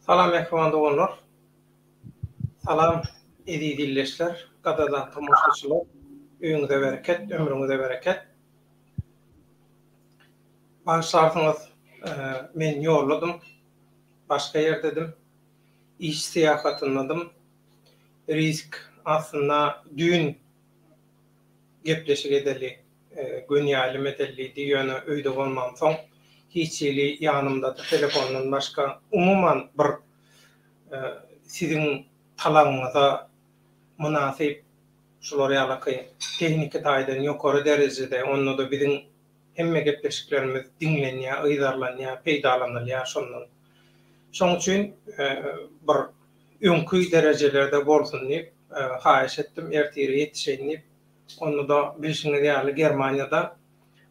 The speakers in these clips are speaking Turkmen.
Salam mähriban doganlar. Salam eziz ildeşler, gadyrdan tomaşaçylar. Öýüňize bereket, ömrüňize bereket. Bagyşlarsyňyz, men ýoldadym. Başga ýerdedim. Iş syýahatyndadym. Risk aslynda düýn gepleşik edeli, göni ýaýlym edeli diýdi, ýöne öýde bolmamsoň hiç hili ýanymda-da telefondan başga umuman bir siziň talabyňyza mynasyp şular ýalaky tehniki taýdan ýokary derejede onda-da biziň hemme gepleşiklerimiz diňlenýär, yzarlanýar, peýdalanylýar şondan. Şoň üçin bir öňki derejelerde bolsun diýip haýyş etdim, ertire ýetişeýin diýip. Onda-da bilşiňiz ýaly Germaniýada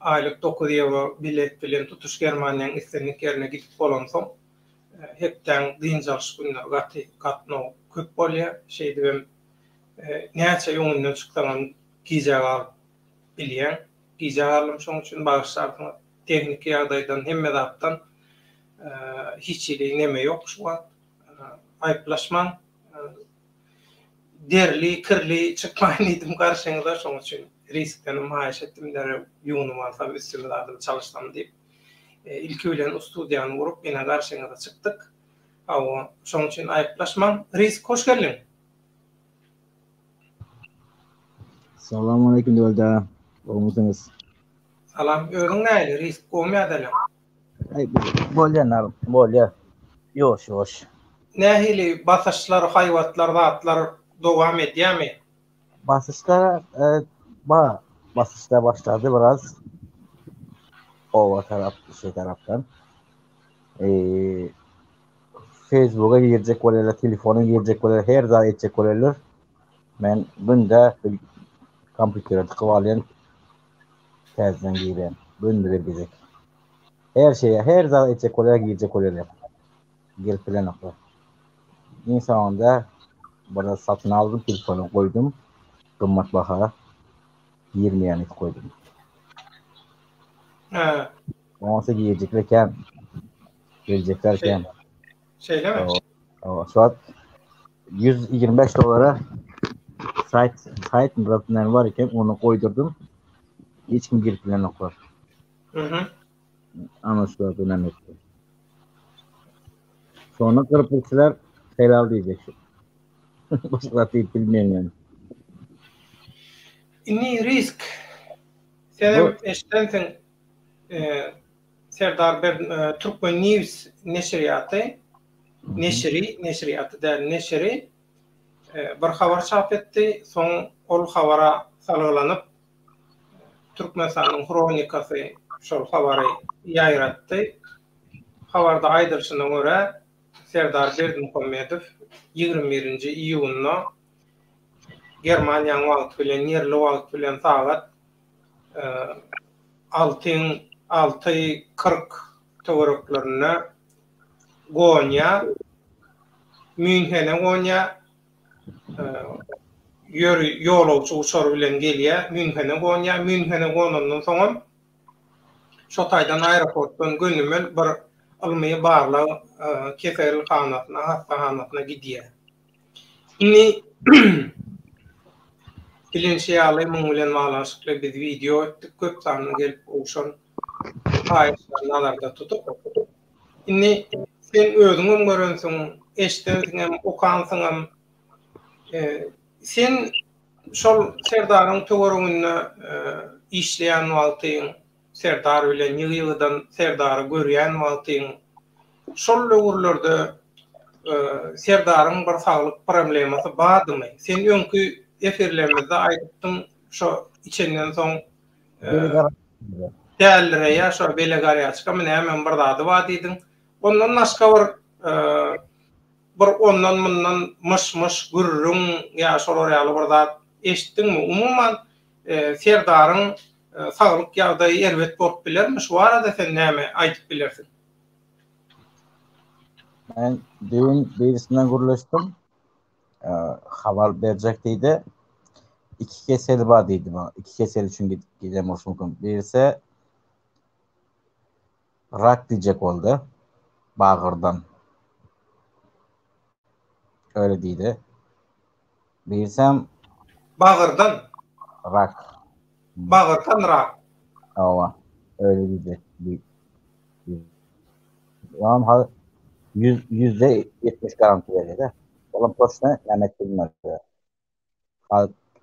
aýlyk 9 ýewro bilet bilen tutuş Germaniýanyň islendik ýerine gidip bolansoň, hepdäň dynç alyş günleri gaty gatnaw köp bolýar. Şeýdibem näçe öňünden çyksaňam gijä galyp bilýäň. Gijä galdym şoň üçin bagyşlarsyňyz. Tehniki ýagdaýdan hemme zatdan hiç hili neme ýok şu wagt. Aýyplaşmaň. Derli, kirli çykmaýyn diýdim garşyňyza şoň üçin riskdenem haýyş etdim derrew ýuwunyp alsam üstümi zadymy çalyşsam diýip. Ilki bilen ustudiýany gurup ine garşyňyza çykdyk. Hawa şoň üçin aýyplaşmaň. Risk hoş geldiň. Salam aleýkum Döwlet aga. Gowmysyňyz? Salam. Özüň nähili Risk gowmy ýa-da? Aý bolýa nar bolýa. Ýuwaş ýuwaş. Nähili basyşlar, haýbatlar zatlar dowam edýämi? Basyşlar ba basyşlar başlady biraz. Oba tarap şey tarapdan. Eee Facebooka girjek bolýarlar, telefona girjek bolýarlar, her zat etjek bolýarlar. Men günde bir kompýutere dykyp alýan, täzeden girýän. Günde bir gezek. Her şeýe, her zat etjek bolýar, girjek bolýarlar. Girip bilenoklar. Iň soňunda bir satyn aldym, telefony goýdum. Gymmat baha girmeýän edip goýdum. Hä. Onsa girjekler kän. Geljekler kän. Şeýlemi? Şu wagt 125 dolara saýt saýt bilen bar eken, ony goýdurdym. Hiç kim girip bilenoklar. Mhm. Ana şu wagt önem etdi. Sonra gyryp bilseler helal diýjek. Başga zat diýip bilmeýän men. Indi risk. Senem eşdensiň Serdar Ber Türkmen News neşirýaty neşiri, neşirýaty däl, neşiri bir habar çap etdi. Soň ol habara salgylanyp Türkmenistanyň Hronikasy şol habary ýaýratdy. Habarda aýdylyşyna görä, Serdar Berdimuhamedow 21-nji iýunda Germaniýanyň wagty bilen, ýerli wagt bilen sagat altyň 6:40 töwereklerinde gonýar, Mýunhene gonýar, ýöri ýolagçy uçary bilen gelýär, Mýunhene gonýar, Mýunhene gonandan soňam şo taýdan aeroportdan gönümel bir ylmy barlag keselhanasyna, hassahanasyna gidýär. Indi bilinşi ýaly muň bilen baglanyşykly biz wideo etdik, köp sanly gelip gowşan haýyşlary nazarda tutup. Indi sen özüňem görensiň, eşidensiňem, okansyňam. Sen şol Serdaryň töwereginde işleýän wagtyň, Serdar bilen ýygy-ýygydan Serdary görýän wagtyň, şol döwürlerde Serdaryň bir saglyk problemasy bardymy? Sen öňki efirlerimizde aýdypdyň, şo içenden soň dälireýär, şo belegarýaçkamy nämemi bir zady bar diýdiň. Ondan başga bir bir ondan-mundan myş-myş gürrüň ýa şolar ýaly bir zat eşitdiňmi? Umuman, Serdaryň saglyk ýagdaýy erbet bolup bilermi? Şu barada sen näme aýdyp bilersiň? Men düýn birisinden gürleşdim. Habar berjek diýdi. Iki keseli bar diýdi maňa. Iki kesel üçin gidip giden bolşy mümkin. Birisi rak diýjek boldy. Bagyrdan. Öyle diýdi. Birsem Bagyrdan. Rak. Bagyrdan rak. Hawa. Öyle diýdi. Olam ha %70 garanti berýär. Olam toçna näme bilmedi.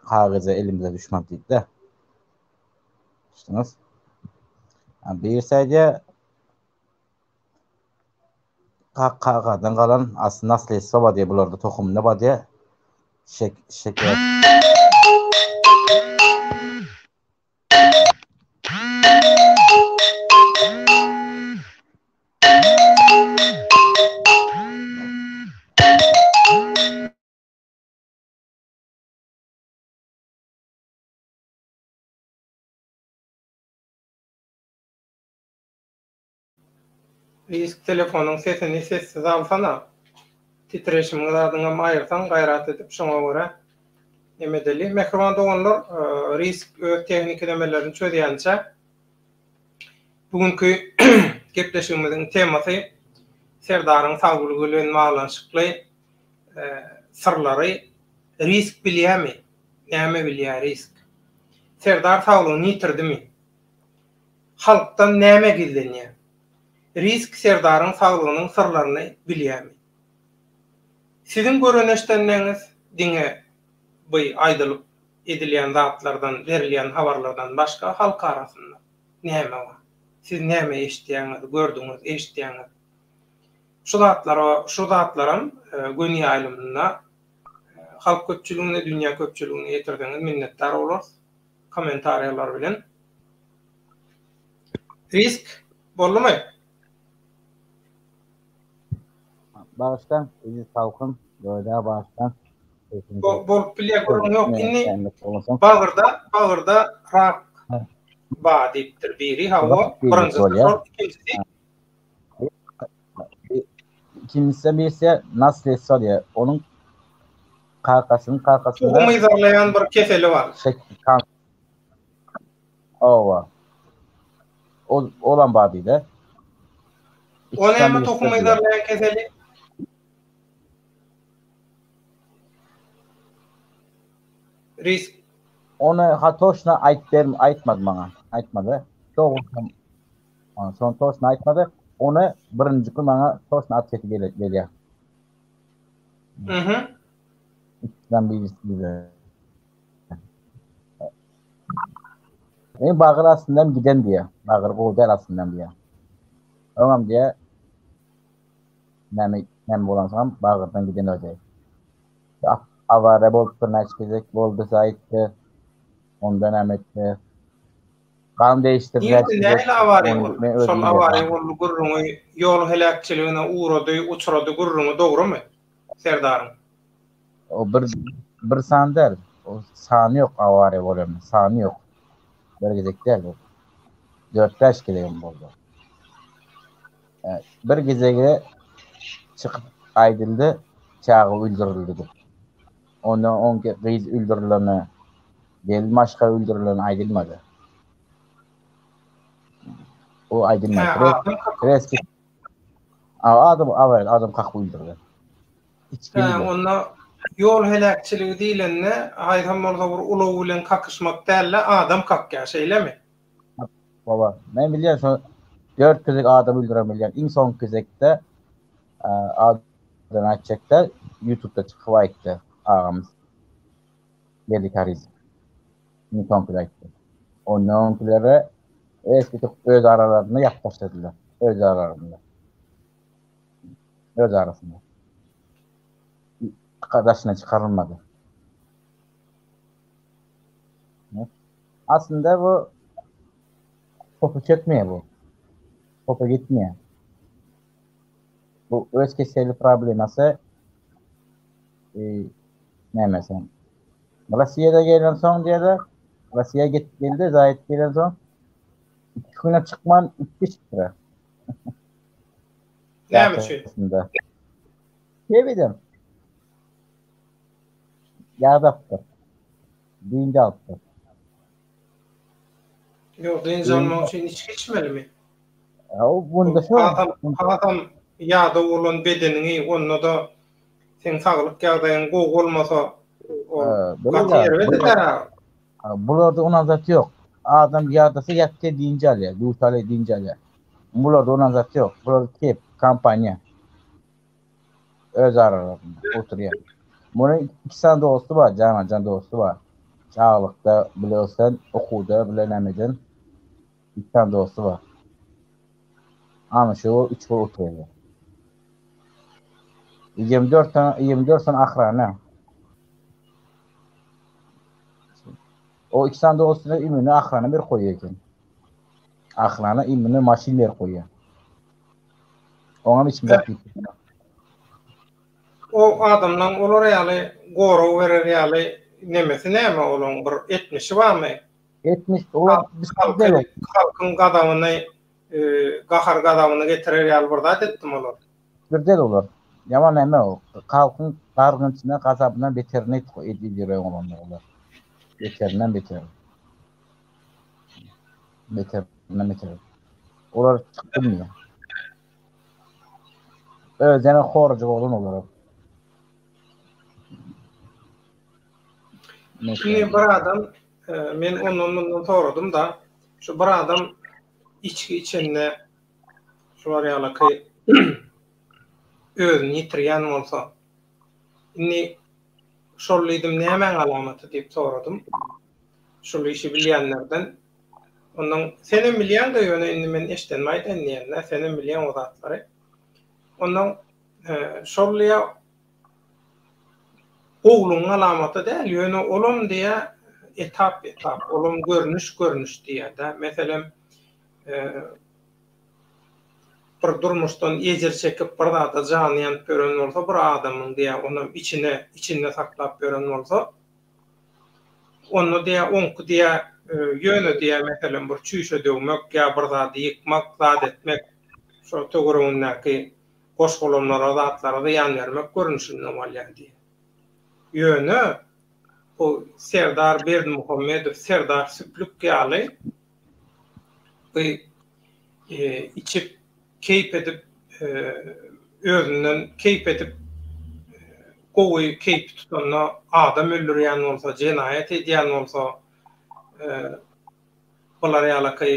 Kagyza elimize düşmedi diýdi. Düşdüňiz? Birisi aýdýar, Kakadan galan asly nasledstwo bar diýýär bularda tohumynda bar diýýär. Şek şeker. Risk telefonyň sesini sessiz alsana. Titreşimiň zadyňam aýyrsaň gaýrat edip şoňa görä neme edeli. Mähriban doganlar Risk öz tehniki nemelerini çözýänçä bu günki gepleşigimiziň temasy Serdaryň saglygy bilen baglanyşykly syrlary Risk bilýämi? Näme bilýär Risk? Serdar saglygyny ýitirdimi? Halkdan näme gizlenýär? Risk Serdaryň saglygynyň syrlaryny bilýärmi? Siziň gören-eşdenleňiz diňe by aýdylyp edilýän zatlardan, berilýän habarlardan başga halk arasynda näme bar? Siz näme eşitýäňiz, gördüňiz, eşitýäňiz? Şu zatlara, şu zatlaram göni ýaýlymynda halk köpçüligine, dünýä köpçüligine ýetirseňiz minnetdar bolarys. Kommentariýalar bilen. Risk boldumy? Bagyşlaň, eziz halkym, Göýda bagyşlaň. Bolup bilýär, gürrüň ýok. Indi bagyrda, bagyrda rak ba diýipdir biri, hawa, birinjisi şol, ikinjisi İkincisi birisi nasledstvo diýýär. Onuň kakasynyň kakasynda Tohum yzarlaýan bir keseli bar. Owa. Ol olam bar diýdi. O näme tohum yzarlaýan keseli? Risk. Ony ha toşna aýt ber aýtmady maňa. Aýtmady. Dogrudan. Şony toşna aýtmady. Ony birinji gün maňa toşna at sesi gelýär. Mhm. Ikiden birisi diýdi. Men bagyr astyndan giden diýýär. Bagyr gowy däl aslyndan diýýär. Öňem diýýär. Näme näme bolansoňam bagyrdan giden özi. Awara bolupdyr näçe gezek boldy aýtdy. Onda näme etdi? Gan değiştirdi näçe gezek. Nähili awariýa boldy? Şol awariýa boldy gürrüňi ýol heläkçiligine ugrady, uçrady gürrüňi dogrumy? Serdaryň. O bir bir san däl. O sany ýok awariýa bolan. Sany ýok. Bir gezek däl bu. 4-5 gezegem boldy. Bir gezegi çykyp aýdyldy, çaga öldürildi diýip. Ondan oňki gyz öldürileni, gelin maşga öldürileni aýdylmady. O aýdylmady. Reski Adam awel adam kakyp öldürdi. Hä, onda ýol heläkçiligi diýlende, haýsam bolsa bir ulag bilen kakyşmak däl-de, adam kakýar, şeýlemi? Baba, men bilýän şo 4 gezek adam öldüren bilýän. Iň soňky gezekde adam aýtjakda YouTube'da çykyp aýtdy agamyz. Geldi Kariz. Iň soňky aýtdy. Ondan öňkülere eski öz aralarynda ýapyp başladylar. Öz aralarynda. Öz arasynda. Daşyna çykarylmady. Aslynda bu topu çekmeýär bu. Topa gitmeýär. Bu öz keseli problemasy e, näme sen? Russiýada gelen soň diýdi. Russiýa gitip geldi, zaýet gelen soň iki güne çykman içki içipdir. Näme üçin? Ne bileyim. Ýadapdyr. Dynç alypdyr. Ýok, dynç almak üçin içgi içmelimi? O bunda şo. Hasam, hasam ýadaw bolan bedeniňi, onda-da Seň saglyk ýagdaýyň gowy bolmasa, ol gaty erbet eder-ä. Bularda onan zat ýok. Adam ýadasa ýatýa dynç alýar, duş alýar dynç alýar. Bularda onan zat ýok. Bular kep, kompaniýa. Öz aralarynda oturýar. Munuň iki sany dosty bar, jana-jan dosty bar. Çagalykda bile ösen, okuwda bile näme eden iki sany dosty bar. Ana şu üç bolup oturýarlar. 24 sany, 24 sany ahrana. O iki sany dostuny imini ahrana bir koýýar eken. Ahrana imini maşyn berip koýýar. Oňam içim zat diýip. O adamlaň olar ýaly gorag berer ýaly nemesi näme olaň bir etmişi barmy? Etmiş olar halkyň gazabyny gahar gazabyny getirer ýaly bir zat etdimi olar? Bir del olar. Ýaman näme o? Halkyň gargynçyna gazabyndan beterini edip ýören olar. Beterinden beter. Beterinden beter. Olar çykyp bilmeýär. Özlerine horajyk oglan olar. Şimdi bir adam e, men ondan bundan soradym da şu bir adam içki içende şular ýalaky özüni ýitirýän bolsa indi şol diýdim nämäň alamaty diýip soradym. Şul işi bilýänlerden. Ondan senem bilýäň-de ýöne indi men eşdenimi aýdaýyn diýende senem bilýäň o zatlary. Ondan e, şol diýä gowlugyň alamaty däl, ýöne olam diýä etap etap, olam görnüş görnüş diýä-de. Meselem, e, bir durmuşdan ejir çekip bir zada jany ýanyp ýören bolsa bir adamyň diýä onam içine içinde saklap ýören bolsa onda diýä oňky diýä ýöne diýä meselem bir çüýşe döwmek ýa bir zady ýykmak zat etmek şo töweregindäki goş-golamlara zatlara zyýan bermek görnüşinde bolýar diýä. Ýöne bu Serdar Berdimuhamedow Serdar Süplük ýaly bu içip keýp edip özünden keýp edip gowy keýpi tutanda adam öldürýän bolsa, jenaýat edýän bolsa, bular ýalaky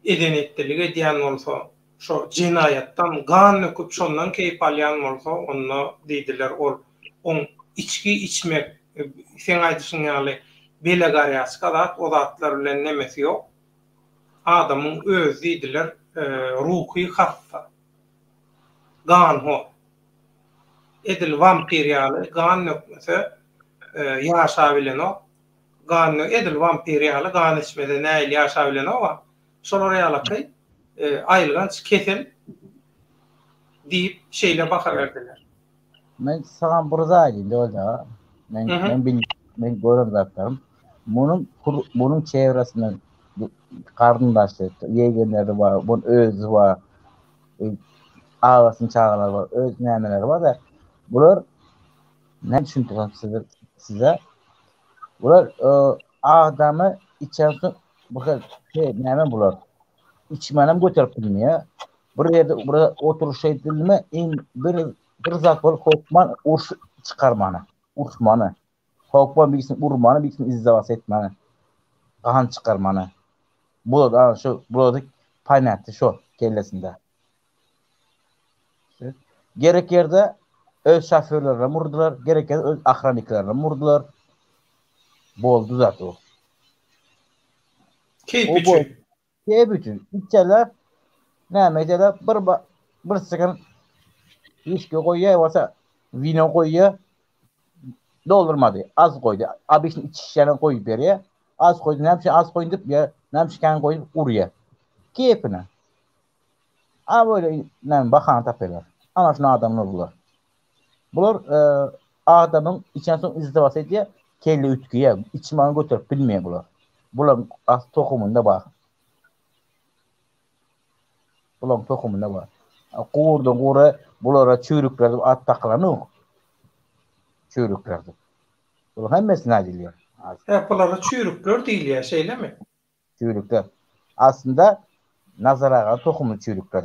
eden-etdilik edýän bolsa, şo jenaýatdan gan döküp şondan keýp alýan bolsa, onda diýdiler ol oň içgi içmek seň aýdyşyň ýaly bele garýaçka zat o zatlar bilen nemesi ýok. Adamyň özi diýdiler ruhy hassa. Ganhor. Edil wampir ýaly gan dökmese ýaşabilenok. Gan edil wampir ýaly gan içmese nähili ýaşabilenok-a. Şolar ýalaky aýylganç kesel diýip şeýle baha berdiler. Men saňa bir zat aýdayyn Döwlet aga. Men men bil men gören zatlarym. Munuň munuň çevresinden garyndaşy, ýegenleri bar, bun özi bar. E, agasynyň çagalary bar, öz nämeleri bar da. Bular ne düşündirem size size. Bular e, adamy içen bu şey, näme bular? Içmenem göterip bilmeýär. Bir ýerde bir oturyş edilme, iň bir bir zat bolup hokman uruş çykarmany, uruşmany. Hokman birisini urmany, birisini izdevas etmany. Gan çykarmany. Bu da şu bu da panýatdy şu kellesinde. Gerek ýerde öz şoförlerine murdular, gerek ýerde öz ahraniklerine murdular. Boldy zat o. Keýp üçin. Keýp üçin. Içerler, näme ederler, bir, bir stakan viski goýýar, bolsa wino goýýar. Doldurmady, az goýdy. Obyçny içişýäne goýup berýär. Az goýdy, näme üçin az goýdun diýip, ýa näme üçin kän goýdun urýar. Keýpine. A böyle näme bahana tapýarlar. Ana şunu adamlar bular. Bular e, adamyň içen soň izdivas edýär, kelle üýtgeýär, içmany göterip bilmeýär bular. Bularyň as tohumynda bar. Bularyň tohumynda bar. Gurdan gura bulara çüýrükler diýip at dakylanok. Çüýrükler diýip. Bularyň hemmesini aýdylýar. Hä, bulara çüýrükler diýilýär, şeýlemi? Çüýrükler. Aslynda Nazar aganyň tohumy çüýrükler.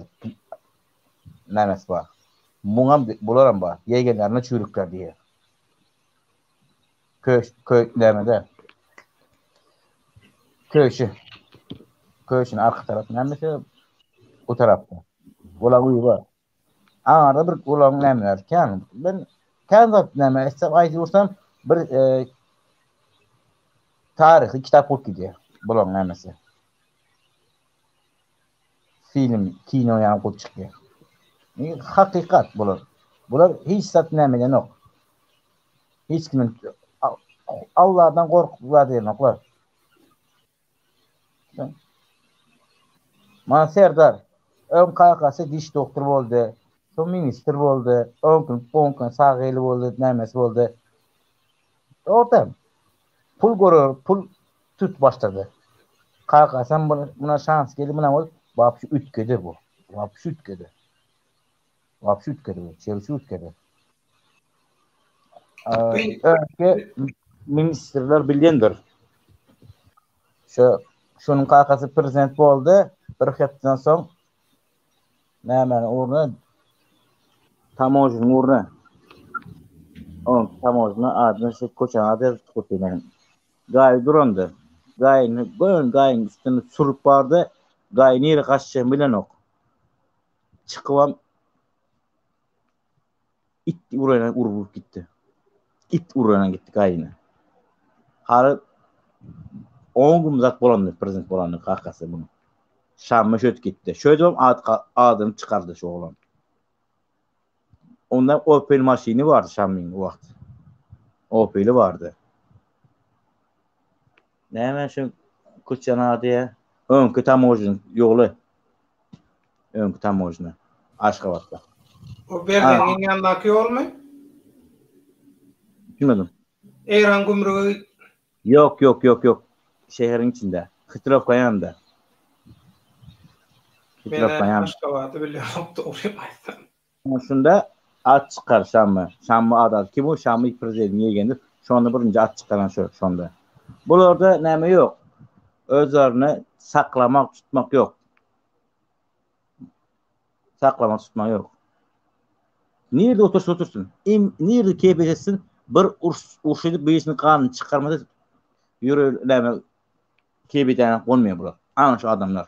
Nämesi bar. Muňam bularam bar. Ýegenlerine çüýrükler diýýär. Köş kö nämede? Köşi. Köşüň arka tarapy nämesi? Bu tarapda. Ola guýy bar. Aňarda bir olaň nämeler kän. Ben kän zat näme etsem aýdyp dursam bir e, taryhy kitap bolup gidýär. Bulaň nämesi. Film, kino ýaly bolup çykýar. Hakykat bular. Bular hiç zat näme edenok. Hiç kimiň Allahdan gorkup zat edenoklar. Mana Serdar, öň kakasy diş doktor boldy, soň ministr boldy, öňkün oňkün sag eli boldy, nämesi boldy. Orta pul görür, pul tut başlady. Kakasam buna şans geldi, buna bol, wapşe üýtgedi bu. Wapşe üýtgedi. Wapşe üýtgedi bu, çelşi üýtgedi. Öňki ministrler bilýändir. Şu şunuň kakasy prezident boldy, bir hepdeden soň nämäniň ugruna tamožnyň ugruna on tamožna adyny şu köçäniň ady ýazyp çykypdy. Gaý durandy. Gaýyny gön gaýyň üstüne sürüp bardy. Gaý nirä gaçjagyny bilenok. Çykybam It urana urup gitdi. It urana gitdi gaýyna. Hal 10 gün zat bolandy prezident bolandy kakasy bunu. Şamma şöt gitdi. Şöýdüp ad adyny çykardy şu oglan. Onda Opel maşyny bardy Şammyň o wagt. Opeli bardy. Näme şu köçäniň ady ýa? Öňki tamožnyň ýoly. Öňki tamožna. Aşgabatda. O Berzeňňiň ýanyndaky ýolmy? Düşünmedim. Eýran gümrügi Ýok, ýok, ýok, ýok. Şäheriň içinde. Hitrowka ýanynda. Hitrowka ýanynda. Aşgabady bilemok dogrymy aýtsam. Şunda at çykar Şammy. Şammy ady kim o? Şammy prezidentiň ýegeni. Şonda birinji at çykaran şo şonda. Bularda näme ýok. Özlerini saklamak, tutmak ýok. Saklamak, tutmak ýok. Nirde otursa otursyn. Im nirde keýp etsin, bir uruş uruş edip birisiniň ganyny çykarmasa ýüregi näme keýp edäne bolmaýar bular. Ana şu adamlar.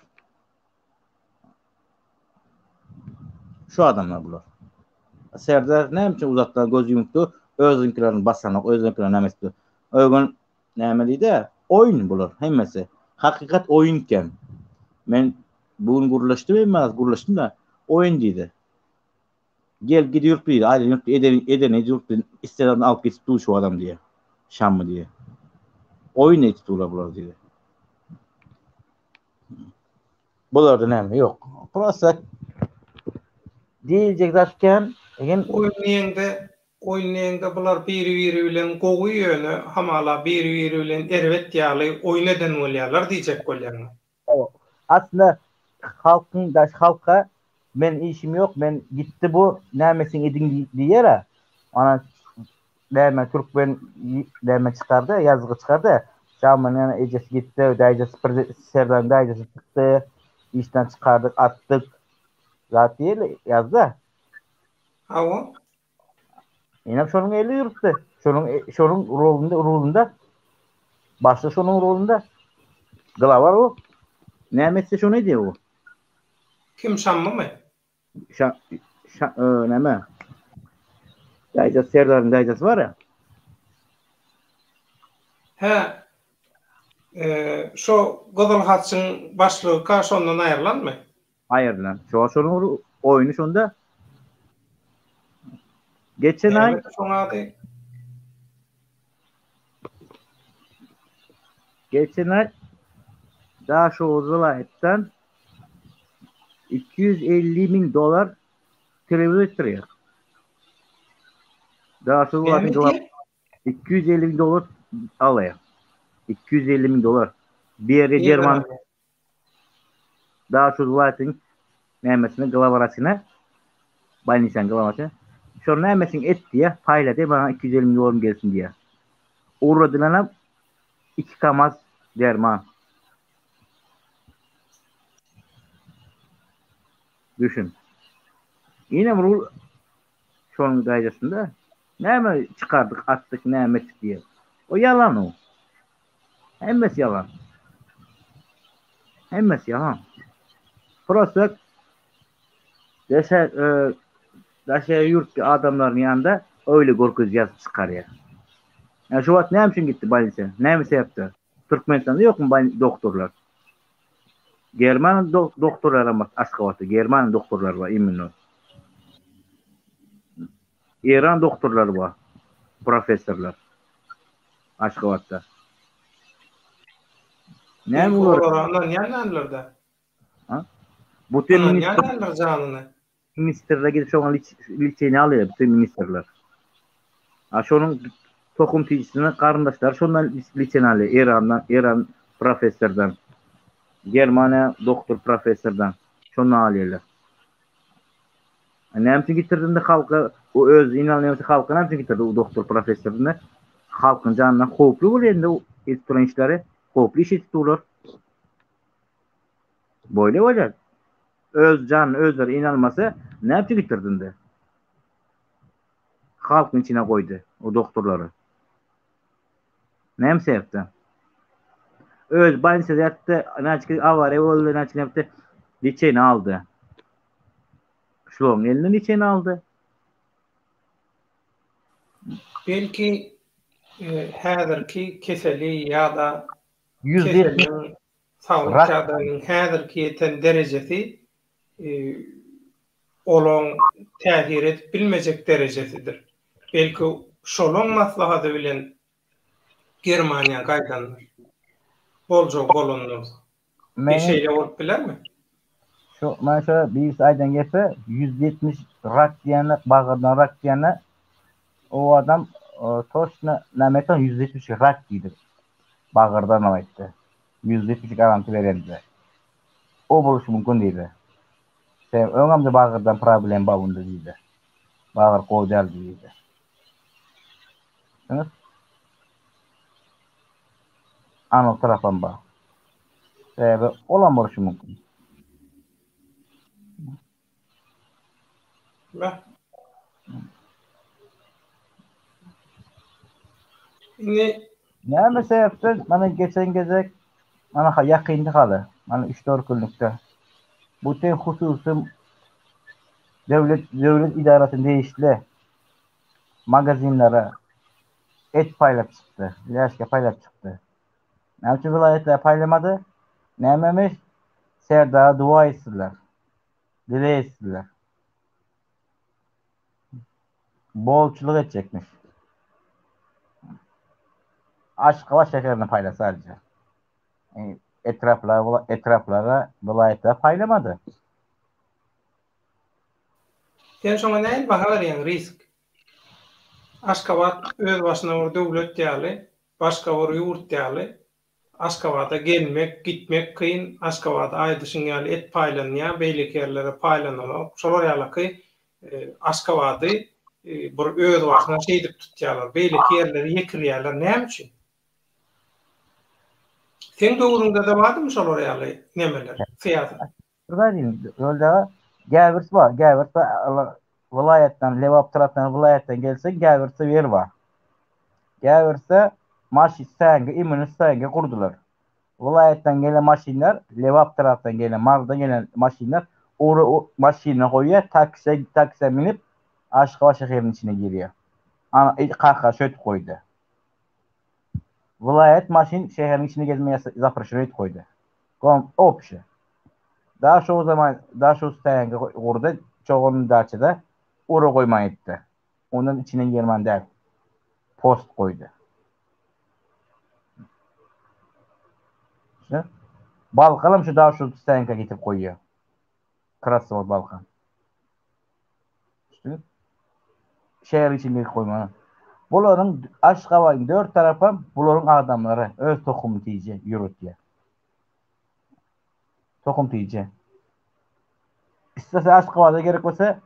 Şu adamlar bular. Serdar näme üçin uzakdan göz ýumupdy? Özüňkilerini basanok, özüňkilerini näme etdi? O gün näme diýdi? Oýun bular hemmesi. Hakykat oýun eken. Men bu gün gürleşdim, emma az gürleşdim da oýun diýdi. Gel gidi ýurt diýdi. Aýdan ýurt eden eden ýurt istedenini alyp geçip dur şu adam diýdi. Şammy diýdi. Oýun etdi bular bular diýdi. Bularda näme ýok. Prosta diýiljek zat kän. Egen Oýun diýeňde, oýun diýeňde bular biri-biri bilen gowy ýöne hamala biri-biri bilen erbet ýaly oýun eden bolýarlar diýjek bolýaňmy? Aslynda halkyň daş halka men işim ýok men gitdi bu nämesin ediň diýer-ä. Ana näme türkmen näme çykardy ýazgy çykardy. Şamyň ýa ejesi gitdi, daýzasy bir Serdaryň daýzasy çykdy. Işden çykardyk, atdyk. Zat diýeli ýazdy. Hawa. Ine şonuň eli ýürüpdi. Şonuň şonuň rolunda rolunda başda şonuň rolunda glawar o. Näme etse şony edýär o. Kim Şammymy? Şa, şa, e, näme? Daýzasy Serdaryň daýzasy bar ya. Hä. E, şo Gyzyl Haçyň başlygyka şondan aýrylanmy? Aýrylan. Şo şonuň oýny şonda. Geçen aý şoň ady. Geçen aý Daşoguz welaýatdan 250 müň dolar telewizor etdirýär. Daşoguz welaýatynyň 250 müň dolar alýar. 250 müň dolar. Bir ýerde derman Daşoguz welaýatynyň nämesine glawaraçyna bolnisanyň glawaraçyna şol nämesini et diýýär, paýla diýýär, maňa 250 müň dollarym gelsin diýýär. Ugradylanam 2 kamaz derman. Düşün. Ýene bir ul. Şonuň daýzasynda näme çykardyk, atdyk, näme etdik diýýär. O ýalan o. Hemmesi ýalan. Hemmesi ýalan. Prosta deşe e, daşary ýurtly adamlaryň ýanynda öýle görkezýär ýazyp çykarýar. Ýa şu wagt näme üçin gitdi bolnisa? Näme sebäpden? Türkmenistanda ýokmy doktorlar? German doktorlaram bar Aşgabatda. German doktorlary bar imенно. Eýran doktorlary bar. Professorlar. Aşgabatda. Näme olar? Olara ynanýanlarda. Ha? Bu ynanýanlar janyny. Ministrler gidip şoňa liçeniýa alýar bütün ministrler. A şonuň tohum tiýişine garyndaşlary şondan liçeniýa alýar Eýrandan, Eýran professordan. Germaniýa doktor professordan şondan alýarlar. Näme üçin getirdi indi halka o öz ynanýan bolsa halka näme üçin getirdi o doktor professor indi halkyň janyna howply bolýar indi edip duran işleri howply iş edip durlar. Boýle bolýar. Öz janyny özleri ynanmasa näme üçin getirdi indi? Halkyň içine goýdy o doktorlary. Näme sebäpden? Öz bolnisada ýatdy, näçe awariýa boldy, näçe näme liçeni aldy. Şularyň elinden liçeni aldy. Belki e, häzirki keseli ýa-da keseliň Saglyk ýagdaýynyň häzirki ýeten derejesi olaň täsir edip bilmejek derejesidir. Belki şolaň maslahady bilen Germaniýa gaýdandyr. Boljagy bolan bolsa. E şeýle bolup bilermi? Şu men şu birisi aýdan gepi 170 rak diýende bagyrdan rak diýende o adam toçno näme aýtdy 170 rak diýdi. Bagyrdan aýtdy. 170 garanti berýän diýdi. O boluşy mümkin diýdi. Sen öňem de bagyrdan problem bar bunda diýdi. Bagyr gowy däl diýdi. Düşünip? Anok tarapam bar. Sebäbi olam boluşy mümkin. Beh. Indi Näme sebäpden mana geçen gezek mana ha ýakynda haly mana 3-4 günlükde bu te hususy döwlet döwlet idarasyna degişli magazinlere et paýlap çykdy, läşke paýlap çykdy. Näme üçin welaýatlara paýlamady? Nämemiş? Serdara dua etsinler. Dileg etsinler. Bolçulyk etjekmiş. Aşgabat şäherine paýlasa sadece. Etraplara, etraplara, welaýatlara paýlamady. Sen şoňa nähili baha berýäň, risk? Aşgabat öz başyna bir döwlet ýaly, başga bir ýurt ýaly. Aşgabada gelmek, gitmek kyn, Aşgabada aýdyşyň ýaly et paýlanýar, beýleki ýerlere paýlananok. Şolar ýalaky Aşgabady bir özbaşyna şeýdip tutýarlar, beýleki ýerleri ýekirýärler. Näme üçin? Seň döwrüňde-de bardymy şolar ýaly nemeler, syýasat? Bir zat diýeyim, Öweldi aga, Gäwers bar, Gäwers welaýatdan, Lebap tarapdan welaýatdan gelseň, Gäwersde ýer bar. Gäwersde maşyn stäňgi, imini stäňgi gurdular. Welaýatdan gelen maşynlar, Lebap tarapdan gelen, Marydan gelen maşynlar ora maşynyny goýýar, taksä, taksä minip Aşgabat şäheriniň içine girýär. Ana, kaka şöýdüp goýdy. Welaýat maşyn şäheriň içinde gezmegi zapreşeno edip goýdy. Kom opşe. Da şo zaman da şo staýanka gurdy çoguny daçada ura goýman etdi. Ondan içinden girman däl. Post goýdy. Şe. Balkanam şu da şu staýanka getirip goýýar. Krasnowod Balkan. Düşdüňiz? Şäher içinde goýmaly. Bularyň Aşgabadyň dört tarapam bularyň adamlary öz tohum tije ýöretýär. Tohum tije. İstese Aşgabada gerek bolsa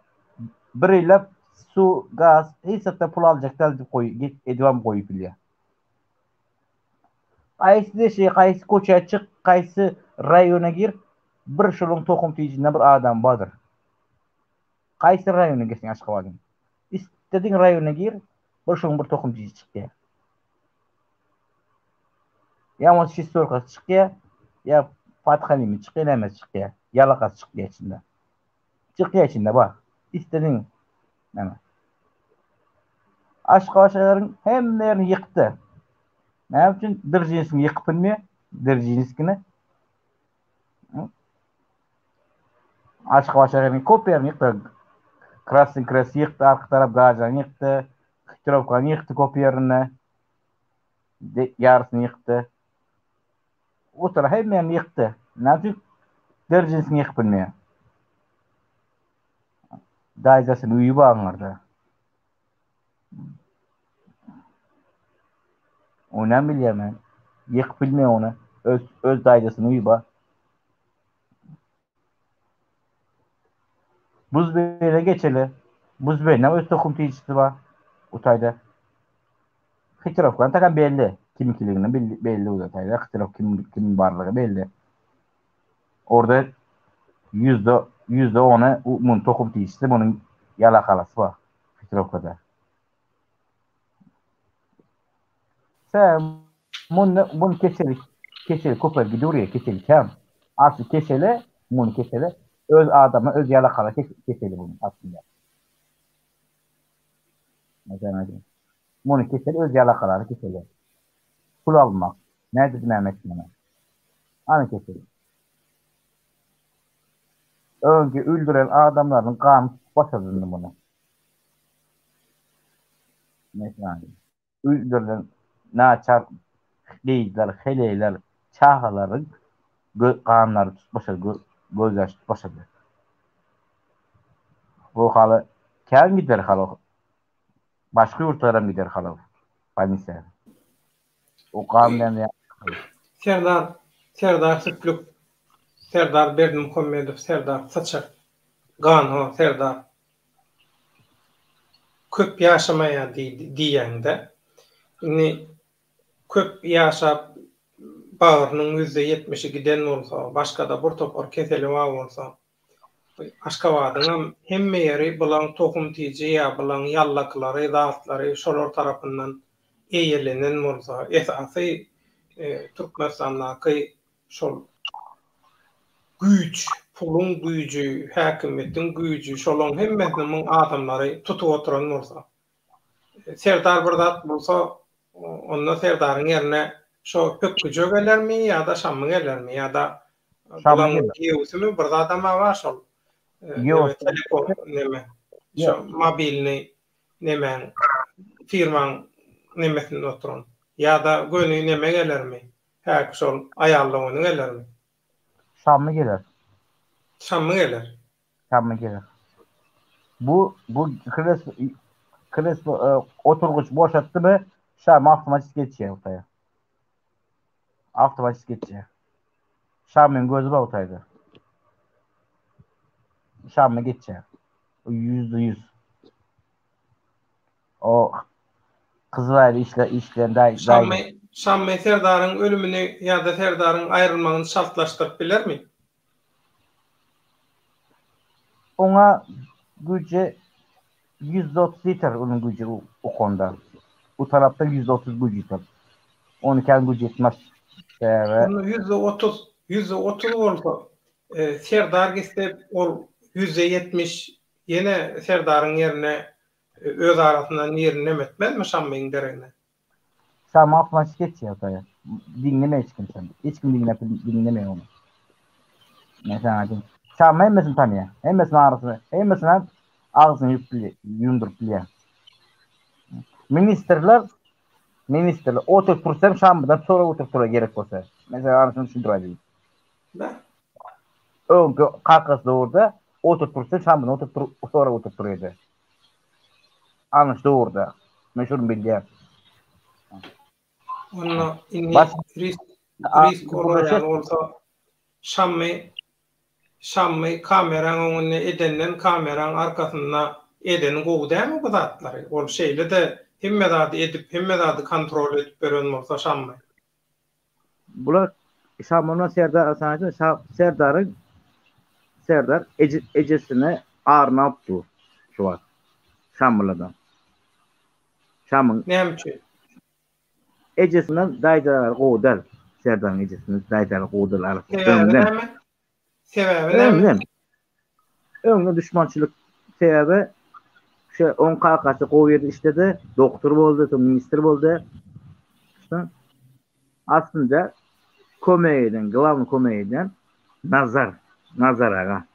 bir ýyllap su, gaz, hiç zatdan pul aljak däl diýip goý, git edibem goýup bilýär. Haýsy deşige, haýsy köçä çyk, haýsy raýona gir, bir şolaryň tohum tijinden bir adam bardyr. Haýsy raýona girseň Aşgabadyň. Istediň raýona gir, bir şoň bir tohum jiji çykýar. Ýa bolmasa şestýorkasy çykýar, ýa podhalimi çykýar, nämesi çykýar, ýalakasy çykýar içinde. Çykýar içinde bar. Istediň näme. Aşgabat şäheriň hemme ýerini ýykdy. Näme üçin Dzeržinskini ýykyp bilmeýär? Dzeržinskini. Aşgabat şäheriniň köp ýerini ýykdy. Krasnyý Krest ýykdy, arka tarap Gajany ýykdy, Hitrowkany ýykdy köp ýerinde. Ýarysyny ýykdy. Otura hemme ýerini ýykdy. Näme üçin Dzeržinskini ýykyp bilmeýär? Daýzasyny öýi bagyňarda. Onam bilýär men. Ýykyp bilmeýär ony. Öz öz daýzasyny öýi bar. Buzbeýle geçeli. Buzbeýle öz tohum tiýjisi bar. O taýda. Hitrowkany takan belli. Kimkiligini belli o taýda. Hitrowka kim kim barlygy belli. Orada ýüzde ýüzde ony muny tohum tiýjisi munuň ýalakalasy bar. Hitrowkada. Sen muny muny keseli keseli köpel gidiwrýär keseli kän. Asly keseli muny keseli öz adamy öz ýalakala keseli muny aslynda. Muny keseli öz ýalakalary keseli. Pul almak. Nädip näme etmeli. Any keseli. Öňki öldüren adamlarynyň gany tutup başlady indi muny. Meselem, öldürilen naçar gyzlar, heleýler, çagalaryň ganlary tutup başlady, gözýaşy tutup başlady. Bu haly kän gider haly. Başga ýurtlaram gider haly. Polisiýa. O gan bilen Serdar Serdar Sütlük Serdar Berdimuhamedow Serdar Syçak Ganho Serdar Köp ýaşamaýar diýýäňdä. Indi köp ýaşap bagrynyň ýüzde ýetmişi giden bolsa, başgada bir topar keseli bar bolsa, Aşgabadyňam hemme ýeri bulaň tohum tiji ýa bulaň ýallakylary zatlary şolar tarapyndan eýelenen bolsa, esasy Türkmenistandaky şol güýç, puluň güýji, häkimiýetiň güýji şolaň hemmesini muň adamlary tutup oturan bolsa. Serdar bir zat bolsa, onda Serdaryň ýerine şo pökgüje gelermi ýa-da Şammy gelermi ýa-da bulaň giýewsimi bir zadam-a bar şol. Neme telefon neme şo mobilnyý nemäň firmaň nemesinde oturan. Ýa-da göni neme gelermi? Häki şol aýal dogany gelermi? Şammy geler. Şammy geler. Şammy geler. Bu bu kreslo kreslo e, oturgyç boşatdy we Şam awtomatik geçýär ortaya. Awtomatik geçýär. Şamyň gözi bar otaýda. Şammy geçýär. %100. O Gyzylaýda işle işleýän daý Şammy Şammy Serdaryň ölümini ýa-da Serdaryň aýrylmagyny çaltlaşdyryp bilermi? Oňa güýji 130 ýeter onuň güýji okonda. Bu tarapda 130 güýji ýeter. Ony kän güýji ýetmez. Sebäbi Onda 130, 130 bolsa, Serdar gitse ol 70% ýene Serdaryň ýerine öz arasyndan birini neme etmezmi Şammyň deregine? Şammy awtomatik geçýär otaýa. Diňleme hiç kim şony. Hiç kim diňläp diňlemeýär ony. Men saňa diýeyim. Şammy hemmesini tanýar. Hemmesini arasyny, hemmesine agzyny ýumup bilýär, ýumduryp bilýär. Ministrler ministrler oturyp tursam Şammydan sorag oturyp turar gerek bolsa. Men saňa arasyny düşündiräýdim. Da. Öňki kakasy döwürde oturyp tursam Şammydan oturyp tur, sorag oturyp turýardy. Anyş döwürde. Men şuny bilýän. Onda indi risk risk bolar ýaly bolsa Şammy Şammy kameraň öňünde edenden kameraň arkasynda edeni gowy dälmi bu zatlary? Ol şeýle-de hemme zady edip hemme zady kontrol edip ýören bolsa Şammy. Bular Şamona Serdar aýtsaň Serdaryň Serdar ejesine aryny alyp dur şu wagt. Şamyladan. Şamyň. Näme üçin? Ejesinden daýzalary gowy däl. Serdaryň ejesinden daýzalary gowy däl arasy. Sebäbi näme? Sebäbi näme? Öňden. Öňden düşmançylyk sebäbi şu oň kakasy gowy ýerde işledi, doktor boldy, soň ministr boldy. Aslynda kömek eden, glawny kömek eden Nazar, Nazar aga.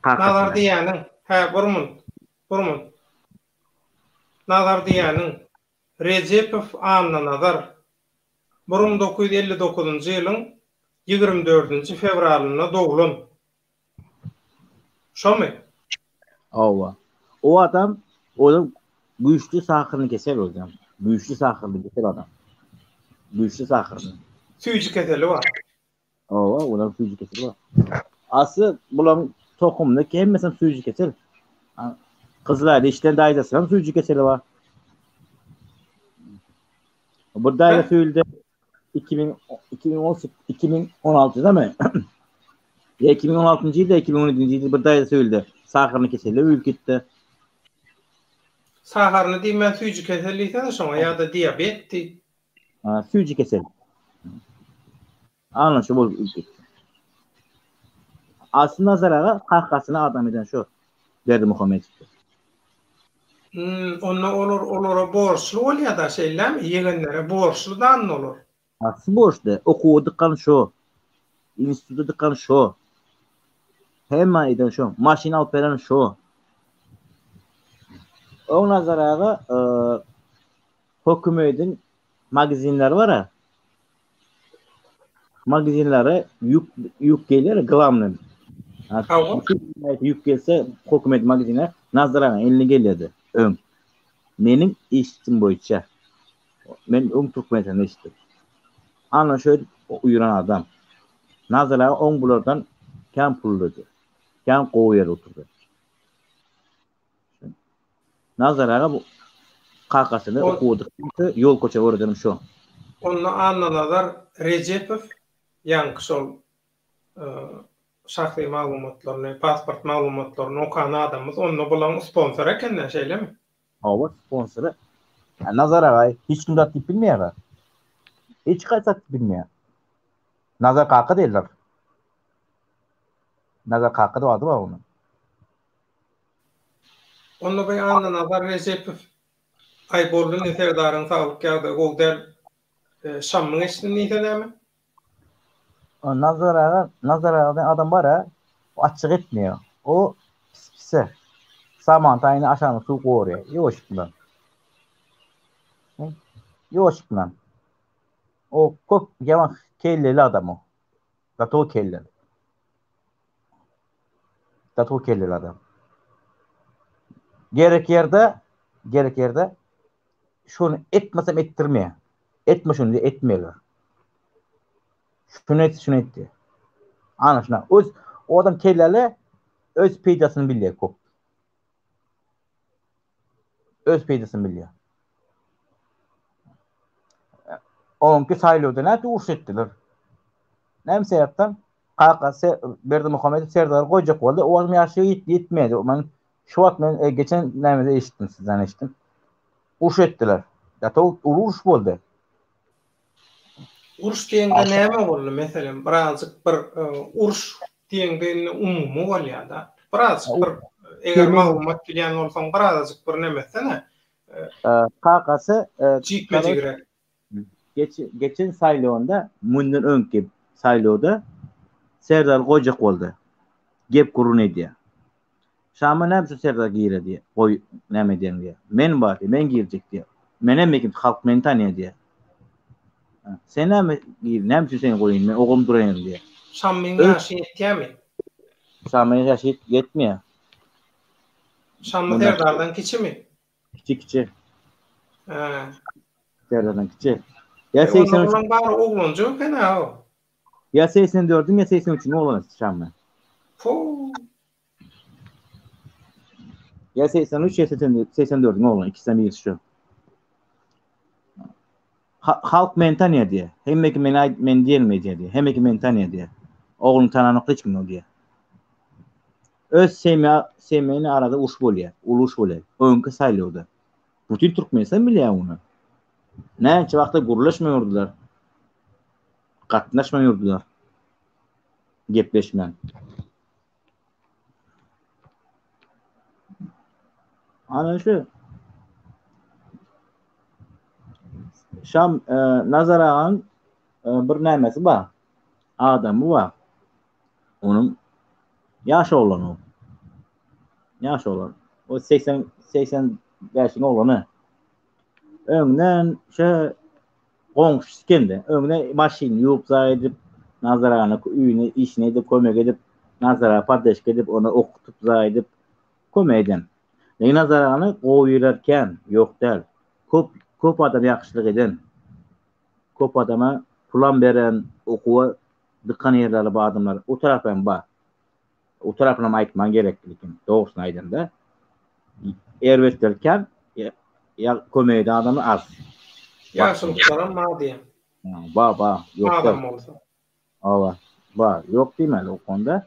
Kakasyna. Nazar diýýäniň, hä, bir munt, bir munt. Nazar diýýäniň, Rejepow Annanazar, 1959-njy ýylyň 24-nji fewralynda doglan. Şomy? Hawa. O adam olam güýçli sahyryny keser özem. Güýçli sahyryny keser adam. Güýçli sahyryny. Süýji keseli bar. Hawa, olam süýji keseli bar. Asly bulaň tohumyny hemmesiniň süýji kesel. Gyzylaýda işden daýzasynyň süýji keseli bar. Bu daýza söýüldi. 2000 2018 2016-da mı? Ya 2016 ýylda 2017 ýylda bir daýza söýüldi. Sahyryny keseli öýüp gitdi. Saharyny diýmän süýji kesel diýsene şoňa ýa-da diabet diý. Ha, süýji kesel. Ana şu bolup öýüp gitdi. Asly Nazar aga kakasyny adam eden şu Berdimuhamedow. Hmm, onda olar olara borçly bolýada şeýlemi? Ýegenlere borçly da indi olar. Asly borçly. Okuwa dykan şo. Instituta dykan şo. Hemme eden şo. Maşyn alyp beren şo. Oň Nazar aga hökümediň magazinleri bar-a. Magazinlere ýük ýük gelýär glawny. Hawa. Ýük gelse hökümet magazine Nazar aga eline gelýärdi öň. Meniň eşitdim boýunça. Men öň Türkmenistanda eşitdim. Ana şöýdüp uýran adam. Nazar aga oň bulardan kän pullydy. Kän gowy ýerde oturdy. Nazar aga bu kakasyny okuwda ýol köçe öwredenim şo. Onda Annanazar Rejepow ýaňky şol şahsy maglumatlaryny, pasport maglumatlaryny okan adamymyz onda bulaň sponsory ekendä şeýlemi? Hawa sponsory. Nazar aga hiç kim zat diýip bilmeýär. Hiç haýsy zat diýip bilmeýär. Nazar kaka diýerler. Nazar kaka diýip ady bar onuň. Onda bu Annanazar Rejepow Aý boldy indi Serdaryň saglyk ýagdaýy gowy däl Şammy geçsin diýse näme? Nazar aga, Nazar aga diýen adam bar-a, o açyk etmeýär. O pis-pise. Saman taýyny aşagyna suw gorýar. Ýuwaşyk bilen. Ýuwaşyk bilen. O köp ýaman kelleli adam o. Gaty kelleli. Gaty kelleli adam. Gerek ýerde, gerek ýerde şuny etmesem etdirmeýär. Etme şuny diýip etmeýärler. Şuny et, şuny et diýip. Ana şuna. Öz o adam kelleli öz peýdasyny bilýär köp. Öz peýdasyny bilýär. Oňki saýlawda näçe uruş etdiler? Näme sebäpden? Kakasy Berdimuhamedow Serdary goýjak boldy. O wagt ýaşy ýetmedi. Men şu wagt men e, geçen nämede eşitdim sizden eşitdim. Uruş etdiler. Ýa to uruş boldy. Uruş diýende näme boldy? Meselem, birazjyk bir e, uruş diýende indi umumy bolýar-da. Birazjyk bir eger maglumat bilýän bolsaň, birazajyk bir neme etsene. E, kakasy e, jikme-jigräk. Geç, geçen saýlawynda, mundan öňki saýlawda Serdar goýjak boldy. Gep gürrüň edýär. Şama näme üçin Serdar girýär diýýär. Goý, näme edýäň diýýär. Men bar diýýär, men girjek diýýär. Menem mekim halk meni tanýar diýýär. Sen näme gir, näme üçin seni goýaýyn, men oglum duraýyn diýýär. Şammyň ýaşy ýetýärmi? Şammyň ýaşy ýetmeýär. Şammy Serdardan kiçimi? Kiçi kiçi. Hä. Serdardan kiçi. Ýa 83. Onuň bary oglanjyk eken ha o. Ýa 84-iň ýa 83-iň oglany Şammy. Fu. Ýa 83 ýa 84-iň oglany ikisinden birisi şu. Halk meni tanýar diýýär. Hemme kim meni aýt, men diýenimi edýär diýýär. Hemme kim meni tanýar diýýär. Ogluny tananok hiç kim diýýär. Öz semýa semýany arada uruş bolýar. Uly uruş bolýar. Öňki saýlawda. Bütin Türkmenistan bilýär ony. Näçe wagtda gürleşmän ýördüler. Gatnaşman ýördüler. Gepleşmän. Ana şu. Şam e, Nazar agaň e, bir nämesi bar. Adamy bar. Onuň ýaş oglany o. Ýaş oglan. O 80 85-iň oglany. Öňden şu goňşusy ekende, öňde maşyny ýuwup zaý edip, Nazar agany öýüne işini edip, kömek edip, Nazar aga poddeşka edip, ony okutyp zaý edip, kömek eden. Lekin Nazar agany gowy ýerler kän, ýok däl. Köp köp adam ýagşylyk eden. Köp adama pulam beren, okuwa dykan ýerleri bar adamlar. O tarapy hem bar. O tarapyny hem aýtman gerek lekin, dogrusyny aýdanda. Erbetler kän, ýa kömek eden adamlar az. Ýagşylyklaram bar diýen. Ba, ba, ýok. Adam bolsa. Hawa, bar. Ýok diýmäli o konuda.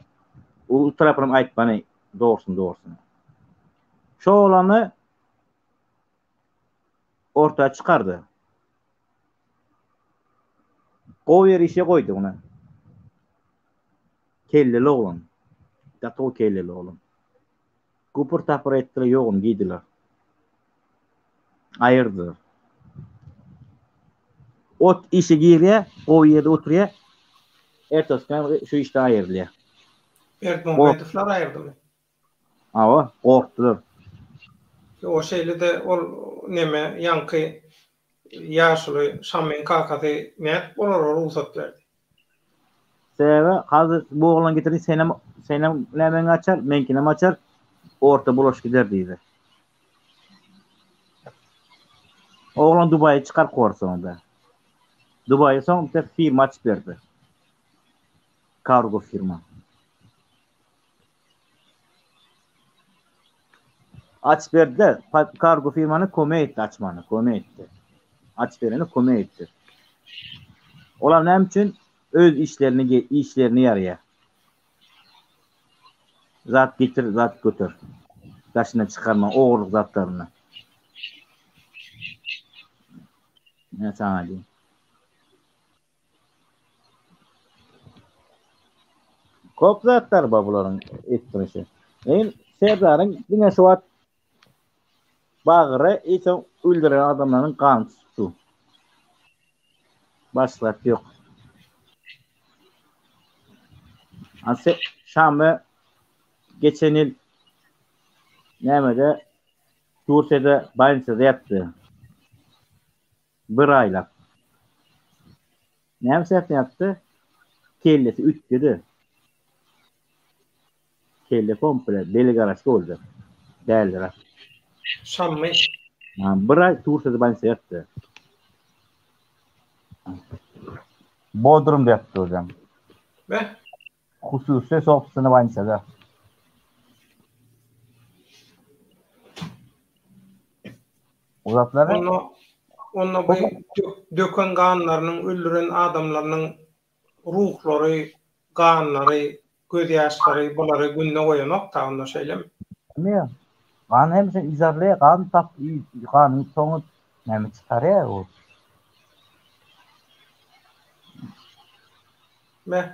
O tarapyny hem aýtmany dogrusyny dogrusyny. Şo oglany orta çykardy. Gowy ýer işe goýdy ony. Kelleli oglan. Gaty gowy kelleli oglan. Gupur tapyr etdiler ýoguny giýdiler. Aýyrdylar. Ot işe girýär, gowy ýerde oturýar. Ertesi gün şu işden aýrylýar. Berdimuhamedowlar aýyrdymy? Hawa, gorkdular. O şeýle-de ol neme ýaňky ýaşuly Şamyň kakasy nädip olara rugsat berdi? Sebäbi hazir bu oglan getirin senem senem nämeňi açar, meňkinem açar, orta bulaşyk gider diýdi. Oglan Dubaýa çykaryp gordy soňunda. Dubaýa soň bir firma açyp berdi. Kargo firma. Açyp berdiler. Kargo firmany kömek etdi açmana, kömek etdi. Açyp bereni kömek etdi. Olar näme üçin öz işlerini işlerini ýaraýar. Zat getir, zat götür. Daşyna çykarma ogurlyk zatlaryny. Ne sana diýeyim. Köp zatlar bar bularyň etdirişi. Men Serdaryň diňe şu wagt bagry eýsem öldüren adamlaryň gany tutdy. Başga zat ýok. Ase Şamy geçen ýyl nämede Türkiýede bolnisada ýatdy. Bir aýlap. Näme sebäpden ýatdy? Kellesi üýtgedi. Kelle komple beli garaçka boldy. Däldiräp. Şammy. Ha, bir aý Tursiýada bolnisada ýatdy. Bodrumda ýatdy özem. Beh. Hususy sobstweny bolnisada. Uzatlary. Onda onda bu döken ganlarynyň öldüren adamlarynyň ruhlary, ganlary, gözýaşlary bulary günde goýanok-da onda şeýlemi? Bilmeýän. Gan hemişe yzarlaýar, gan tap ganyň soňy näme çykarýar o. Meh.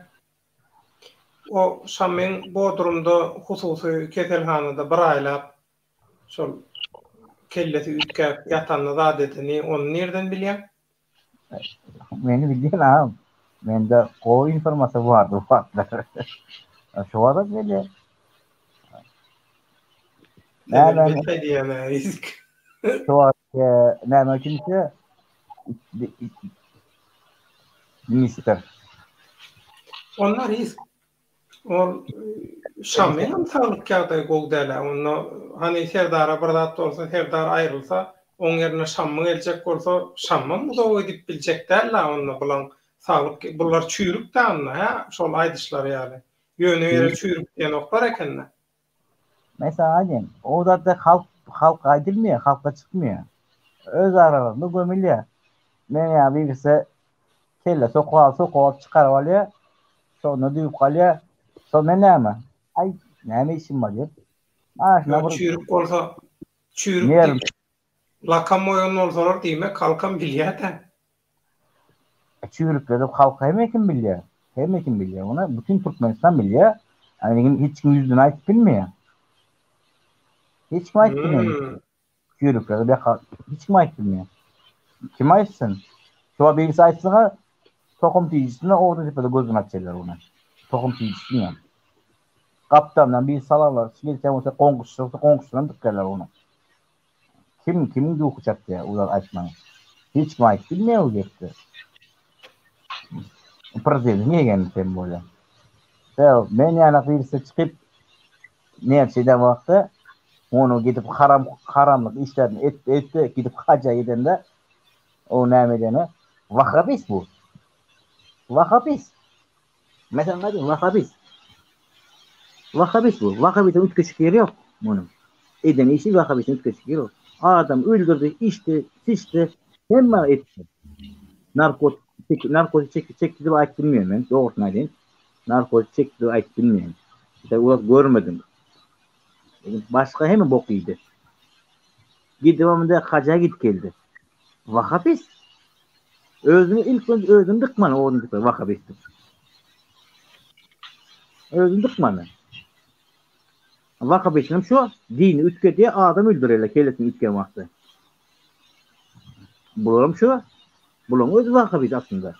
O Şamyň Bodrumda hususy keselhanada bir aýlap şol kellesi üýtgäp ýatanyny zat edeni ony nirden bilýäň? Meni bilýän agam. Mende gowy informasiýa bardy bu wagtlar. Şu wagtam bilýän. Näme diýýän risk. Şu wagt näme kimse ministr. Onda risk. Ol Şamyňam saglyk ýagdaýy gowy däl-ä. Onda hany Serdara bir zat bolsa, Serdar aýrylsa, oň ýerine Şammy geljek bolsa, Şammam uzaga gidip biljek däl-ä onda bulaň saglyk bular çüýrük-dä onda, hä, şol aýdyşlary ýaly. Ýöne ýere çüýrük diýenoklar eken-dä. Men saňa aýdayyn, o zatlar halk halka aýdylmaýar, halka çykmaýar. Öz aralarynda gömülýär. Men ýa birisi kelle sokup al, sokup alyp çykaryp alýar. Şonda düwüp galýar. Şo men näme? Aý. Näme işim bar diýip. Aşyna bir Çüýrük bolsa, çüýrük diýip lakam goýan bolsalar diýmek halkam bilýär-dä. Çüýrükleri halk hemme kim bilýär. Hemme kim bilýär. Ony bütün Türkmenistan bilýär. Ýagny hiç kim ýüzüne aýdyp bilmeýär. Hiç kim aýdyp bilmeýär. Çüýrükleri de hiç kim aýdyp bilmeýär. Kim aýtsyn? Şo birisi aýtsa, tohum tiýjisine orta depede gözüni açýarlar ony. Tohum tiýjisine. Gapdalyndan bir salarlar, şeýle bolsa goňşusy bolsa goňşusyna dykýarlar ony. Kim kimiň duhy çatýar, olar aýtmaň. Hiç kim aýdyp bilmeýär o gepde. Prezidentiň ýegeni sen bolýar. Men ýaly birisi çykyp näçe eden wagtda ony gidip haram haramlyk işlerini etdi etdi gidip haja gidende o näme edeni wahabist bu. Wahabist. Men saňa aýdayyn, wahabist. Wahabist bu. Wahabitiň üýtgeşik ýeri ýok munuň. Eden işi wahabitiň üýtgeşik ýeri ýok. Adam öldürdi, içdi, siçdi, hemme etdi. Narkotik, narkotik çekdi, çekdi diýip aýdyp bilmeýän men, dogrusyny aýdaýyn. Narkotik çekdi diýip aýdyp bilmeýän. Mesela uzak görmedim. Başga hemme bok iýdi. Gidip onda haja gidip geldi. Wahabist. Özüni ilk önce özüni dykmany owadan dykar wahabist. Özüni dykmany. Wahabistler şu dini ütkedi adam öldürerler kellesini ütgen wagty. Bularam şu bularyň özi wahabist aslynda.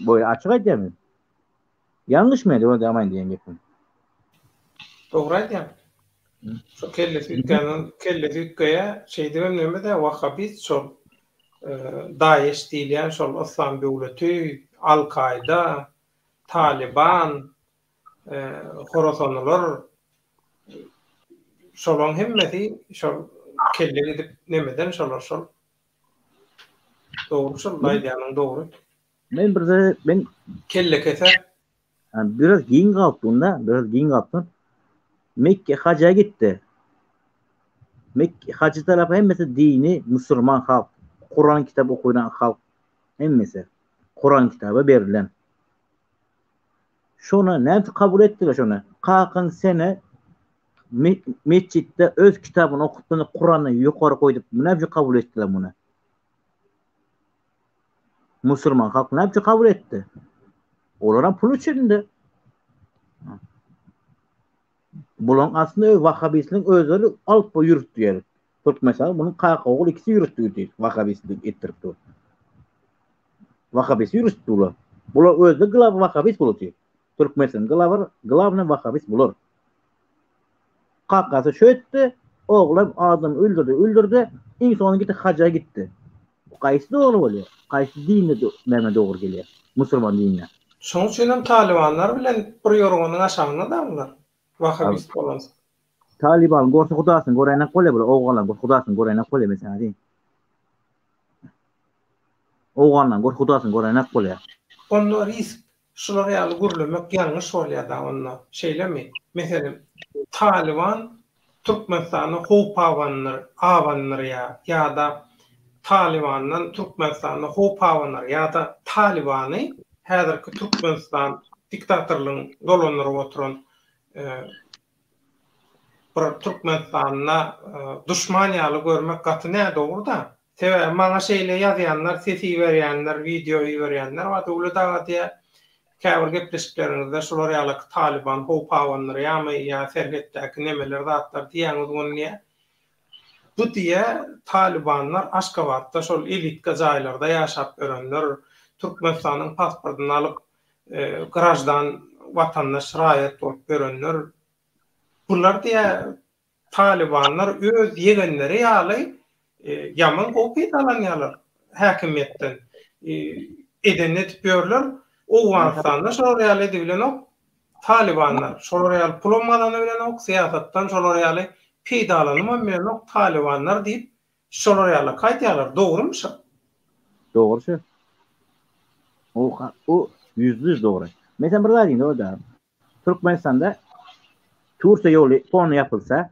Boýa açyk aýdýan. Ýalňyşmy ýa amaýyn diýen gepim. Dogry aýdýaň. Şo kellesi üýtgänden kellesi üýtgeýä, şeýdibem neme-dä wahhabist şol Daeş diýilýän şol yslam döwleti, Al-Kaýda, Talyban, Horasanylar şolaň hemmesi şol kelle gidip nemeden şolar şol. Dogry şol aýdýanyň dogry. Men bir de men kelle keser. Biraz giň galypdym da, biraz giň galypdym. Mekke haja gitdi. Mekke hajy tarapy hemmesi dini musulman halk. Kuran kitap okuýan halk hemmesi. Kuran kitaby berlen. Şona näme kabul etdiler şona? Kakyň sene metjitde öz kitabyny okutdyny Kurany ýokary goýdup, näme kabul etdiler muny? Musulman halk näme üçin kabul etdi? Olaram pul üçindi. Bularyň aslynda öz wahabistligiň özleri alyp bu ýürütdi ýeri. Türkmenistan munuň kaka ogul ikisi ýürütdi diýip wahabistlik etdirip dur. Wahabist ýürütdi bular. Bular özleri glaw wahabist bular. Türkmenistanyň glawy glawny wahabist bular. Kakasy şu etdi, oglam adam öldürdi, öldürdi, iň soňunda gitdi haja gitdi. Bu gaýsy dogry bolýar? Gaýsy dine näme dogry gelýär? Musulman dinine. Şoň üçinem talybanlar bilen bir ýorganyň aşagynda da bular. Wahabist bolansoň. Talybanyň gorsa hudasyny göräýnek bolýar bular, owganlaryň gorsa hudasyny göräýnek bolýar men saňa diýin. Owganlaryň gorsa hudasyny göräýnek bolýar. Onda risk Şular ýaly gürlemek ýalňyş bolýada onda, şeýlemi? Meselem, Talyban Türkmenistana howp abandyr, abandyrýar ýa-da Talybandan Türkmenistana howp abanar ýa-da Talybany häzirki Türkmenistan diktatorlygyň dolandyryp oturan bir Türkmenistanda duşman ýaly görmek gaty nädogry-da. Sebäbi maňa şeýle ýazýanlar, ses iberýänler, wideo iberýänler bar. Döwlet aga diýýär, käbir gepleşikleriňizde şular ýalaky Talyban howp abandyrýarmy ýa serhetdäki nemeler zatlar diýýäňiz muny diýýär. Bu diýýär, Talybanlar Aşgabatda şol elitka jaýlarda ýaşap ýörenler, Türkmenistanyň pasportyny alyp, graždan, watandaş, raýat bolup ýörenler. Bular diýýär, Talybanlar öz ýegenleri ýaly ýaman gowy peýdalanýarlar häkimiýetden. Edenini edip ýörler. Owganystanda şolar ýaly edibilenok. Talybanlar şolar ýaly pulam gazanybilenok, syýasatdan şolar ýaly peýdalanybam bilenok talybanlar diýip şolar ýaly aýdýarlar. Dogrumy şo? Dogry şo. O, o ýüzde ýüz dogry. Men sen bir zat diýeyim, dogry. Türkmenistanda Türkiýe ýoly polny ýapylsa,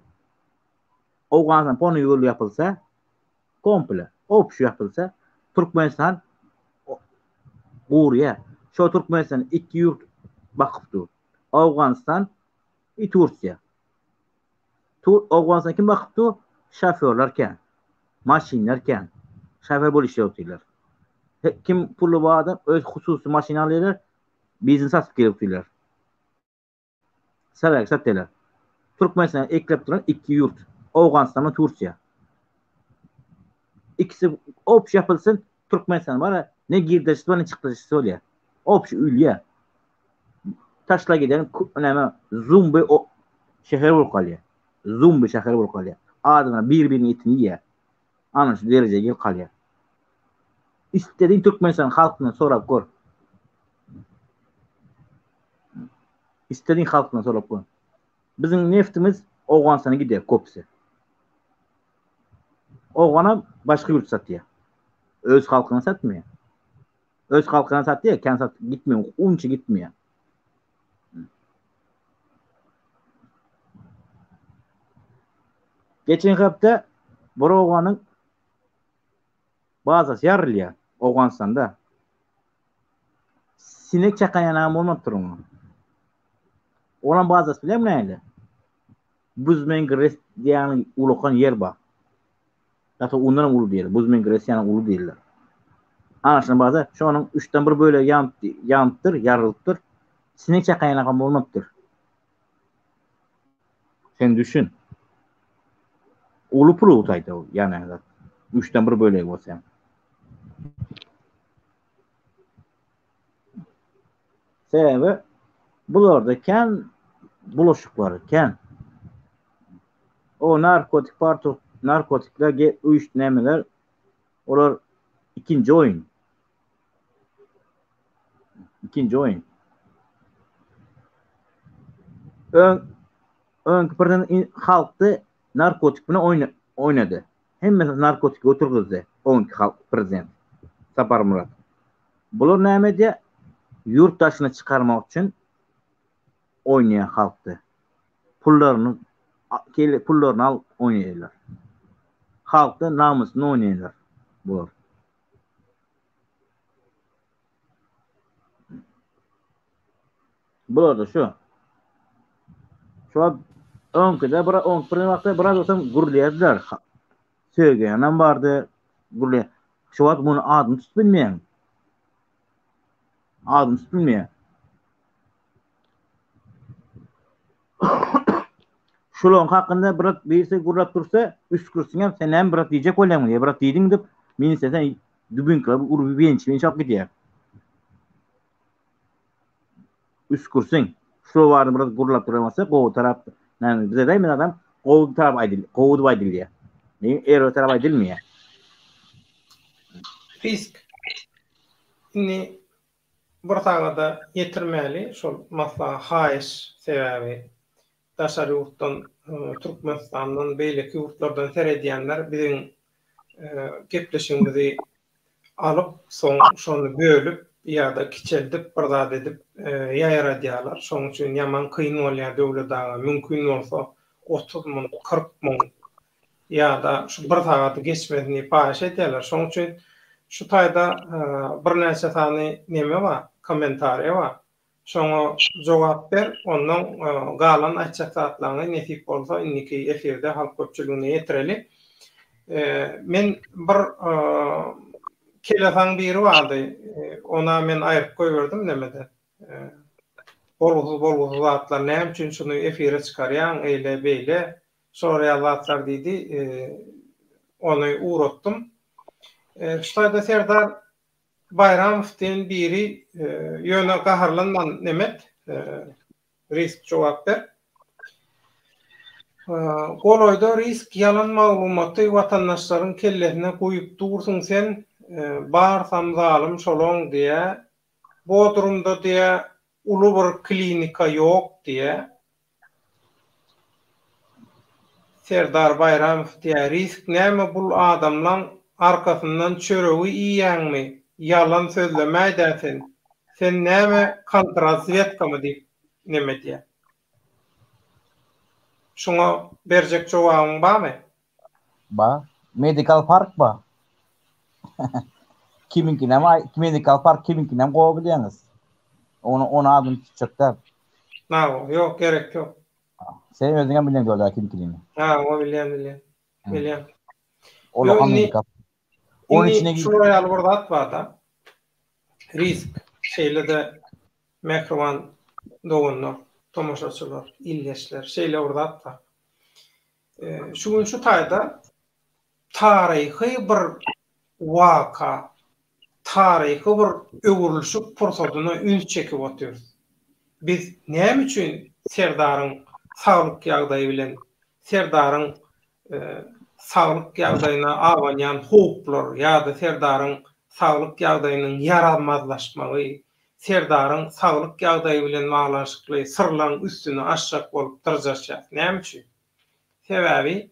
Owganystan polny ýoly ýapylsa, komple, obşi ýapylsa, Türkmenistan gurýar. Şo Türkmenistan iki ýurt. bakyp dur. Owganystan i Türkiýe. Tur Owganystan kim bakyp dur? Şoförler kän. Maşynlar kän. Şoför bolup işläp otyrlar. Kim puly bar adam öz hususy maşyn alýarlar, biznes açyp gelip otyrlar. Sebäbi satýarlar. Türkmenistan ekläp duran iki ýurt. Owganystan we Türkiýe. Ikisi obşi ýapylsyn, Türkmenistan bar ne girdejisi bar ne çykdajysy bolýar. Obşi ölýär. Taşla giden näme zumbi o şäher bolup galýar. Zumbi şäher bolup galýar. Adamlar bir-biriniň etini iýýär. Ana şu derejä gelip galýar. Istediň Türkmenistan halkyndan sorap gör. Istediň halkyndan sorap gör. Biziň neftimiz Owganystana gidýär köpüsi. Owganam başga ýurt satýar. Öz halkyna satmaýar. Öz halkyna satýar, kän sat gitmeýär, unça gitmeýär. Geçen hepde bir owganyň bazasy ýarylýar Owganystanda. Sinek çakan ýanagam bolmapdyr oňa. Olam bazasy bilen näle? Buzmen Gres diýen ulakan ýer bar. Ýa-da ondan hem uly diýerler. Buzmen Gres ýaly uly diýerler. Ana şuna baza, şonuň üçden bir bölegi ýanyp, ýanypdyr, ýarylypdyr. Sinek çakan ýanagam bolmapdyr. Sen düşün. Uly pul utaýdy o ýana zat. Üçden bir bölegi bolsa hem. Sebäbi bularda kän bulaşyklar kän. O narkotik parto narkotikler ge üç nämeler olar ikinji oýun. Ikinji oýun. Öň öňki prezident halkdy narkotik bilen oýna oýnady. Hemmesi narkotik oturgyzdy öňki halk prezident Saparmyrat. Bular näme edýär? Ýurt daşyna çykarmak üçin oýnaýar halkdy. Pullaryny pullaryny alyp oýnaýarlar. Halkda namysyny oýnaýarlar bular. Bular-da şu. Şu wagt öňküde bir öňki bir wagtda biraz bolsam gürleýärdiler. Sögýänem bardy. Gürle. Şu wagt muny adyny tutup bilmeýän. Adyny tutup bilmeýän. Şularyň hakynda biraz birisi gürläp dursa, üsgürsiňem sen näme biraz diýjek bolýaňmy diýýär. Biraz diýdiň diýip, men sen dubinkalar urup benç-benç alyp gidýär. Üsgürsiň. Şular barada biraz gürläp duran bolsa gowy tarap, näme bize däl adam gowy tarap aýdyl, gowy diýip aýdylýar. Neýin erbet tarap aýdylmaýar. Risk. Indi bir sagada ýetirmäli şol maslaha haýyş sebäbi daşary ýurtdan Türkmenistandan beýleki ýurtlardan seredýänler biziň gepleşigimizi alyp soň şony bölüp ýa-da kiçeldip bir zat edip ýaýradýarlar şoň üçin ýaman kyn bolýar Döwlet aga mümkin bolsa 30 munt 40 munt ýa-da şu bir sagady geçmesin diýip haýyş edýärler. Şonuň üçin şu taýda birnäçe sany neme bar, kommentariýa bar. Şoňa jogap ber, ondan galan aýtjak zatlaryňy nesip bolsa indiki efirde halk köpçüligine ýetireli. Men bir kelesaň biri bardy, ona men aýryp goýberdim nemede. Bolgusyz bolgusyz zatlar näme üçin şuny efire çykarýaň eýle beýle. Şolar ýaly zatlar diýdi. Ony ugratdym. Şu taýda Serdar Baýramow diýen biri ýöne gaharlanman nemet risk jogap ber. Golaýda risk ýalan maglumaty watandaşlaryň kellesine guýup dursuň sen barsam zalym şolaň diýä. Bodrumda diýä uly bir klinika ýok diýä. Serdar Baýramow diýýär, risk näme bul adamlaň arkasyndan çöregi iýýäňmi, ýalan sözlemäýdä sen, sen näme kontrazwedkamy diýip neme diýýär. Şuňa berjek jogabyň barmy? Bar. Medical park bar. Kimiňkinem medical park kimiňkinem gowy bilýäňiz. Ony ony adyny tutjak däl. Hawa, ýok, gerek ýok. Sen özüňem bilýäň Döwlet aga kimkiligini. Hawa, bilýän, bilýän. Bilýän. Ol Ýok, indi Amerika. Onun indi içine şular ýaly bir zat bar-da. Risk, şeýle-de mähriban doganlar, tomaşaçylar, ildeşler, şeýle bir zat bar. Şu gün şu taýda taryhy bir waka, taryhy bir öwrülişik pursadyna üns çekip otyrys. Biz näme üçin Serdaryň saglyk ýagdaýy bilen, Serdaryň saglyk ýagdaýyna abanýan howplar ýa-da Serdaryň saglyk ýagdaýynyň ýaramazlaşmagy, Serdaryň saglyk ýagdaýy bilen baglanyşykly syrlaryň üstüni açjak bolup dyrjaşýas? Näme üçin? Sebäbi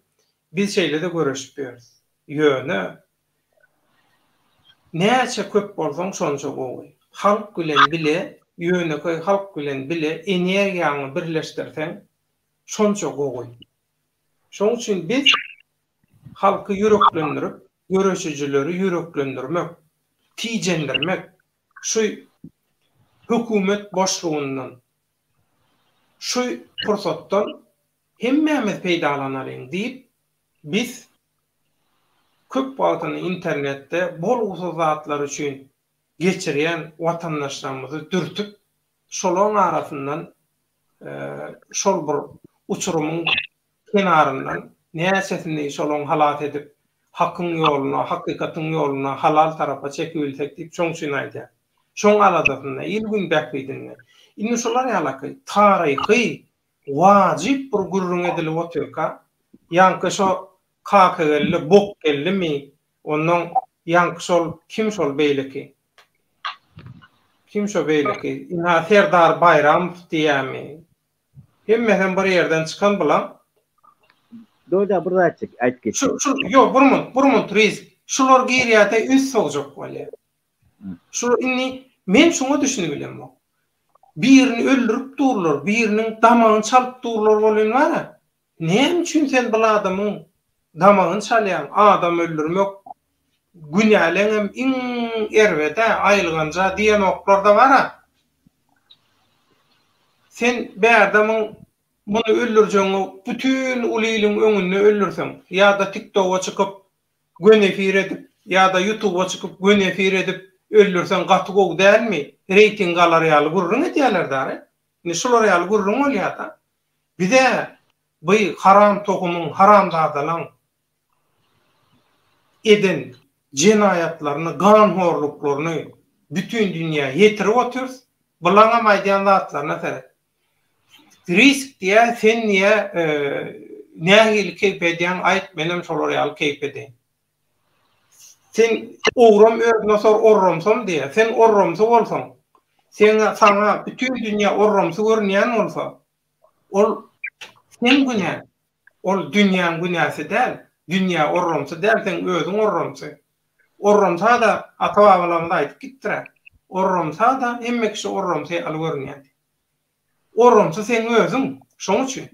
biz şeýle-de göreşip ýörüs. Ýöne näçe köp bolsaň şonça gowy. Halk bilen bile, ýönekeý halk bilen bile energiýaňy birleşdirseň şonça gowy. Şoň üçin biz halky ýüreklendirip, göreşijileri ýüreklendirmek, tijendirmek, şu hökümet boşlugyndan, şu pursatdan hemmämiz peýdalanalyň diýip, biz köp wagtyny internetde bolgusyz zatlar üçin geçirýän watandaşlarymyzy dürtüp, şolaryň arasyndan şol bir uçurymyň kenaryndan näçesini şolaryň halas edip, hakyň ýoluna, hakykatyň ýoluna, halal tarapa çekibilsek diýip şoň üçin aýdýan. Şoň aladasynda, il-gün bähbidinde. Indi şolar ýalaky taryhy wajyp bir gürrüň edilip otyrka, ýaňky şo Kakageldi Bokgeldimi, onnoň ýaňky şol kim şol beýleki? Kim şo beýleki? Ynha Serdar Baýramow diýýämi? Hemmesem bir ýerden çykan bulaň. Doda bir zatjyk aýdyp geçeýin. Şu şu ýok bir munt, bir munt Riz. Şular girýärde üns sowjak bolýar. Şular indi men şuňa düşünibilemok. Birini öldürip durlar, biriniň damagyny çalyp durlar bolýan bara. Näme üçin sen bul adamyň damagyny çalýaň, adam öldürmek günäleňem iň erbedä, aýylganja diýenoklarda bara. Sen bärde muň muny öldürjegiňi bütin uly iliň öňünde öldürseň ýa-da tiktoga çykyp göni efir edip ýa-da ýutuba çykyp göni efir edip öldürseň gaty gowy dälmi, reýting galar ýaly gürrüň edýäler dary. Indi şular ýaly gürrüň bolýada. Bize by haram tohumyň haramzadalaň eden jenaýatlaryny ganhorluklaryny bütin dünýä ýetirip otyrys. Bulaňam aýdýan zatlaryna seret. Risk diýä sen diýä nähili keýp edýäň aýt menem şolar ýaly keýp edeýin. Sen ogram özüne sor orramsam diýä. Sen orramsy bolsaň, seňe saňa bütin dünýä orramsy görünýän bolsa, ol seň günäň. Ol dünýäň günäsi däl. Dünýä orramsy däl, seň özüň orramsy. Orramsa-da ata-babalarymyz aýdyp gitdirä. Orramsa-da hemme kişi orramsy ýaly görünýär diýip. Orramsy seň özüň, şoň üçin.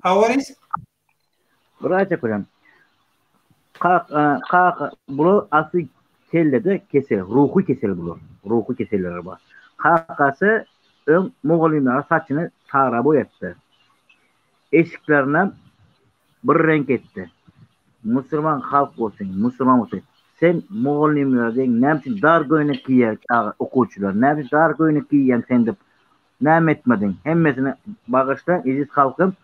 Hawa Risk? Bir aýtjak bolýan. Kak, kaka, bular asly kellede kesel, ruhy kesel bular. Ruhy keselleri bar. Kakasy öň mugallymlara saçyny sara boýatdy. Eşiklerinem bir reňk etdi. Musulman halk bolsun, musulman bolsun. Sen mugallymlara deň näme üçin dar köýnek geýýär çaga okuwçylar? Näme üçin dar köýnek geýýäň sen diýip näme etmediň? Hemmesini bagyşlaň eziz halkym.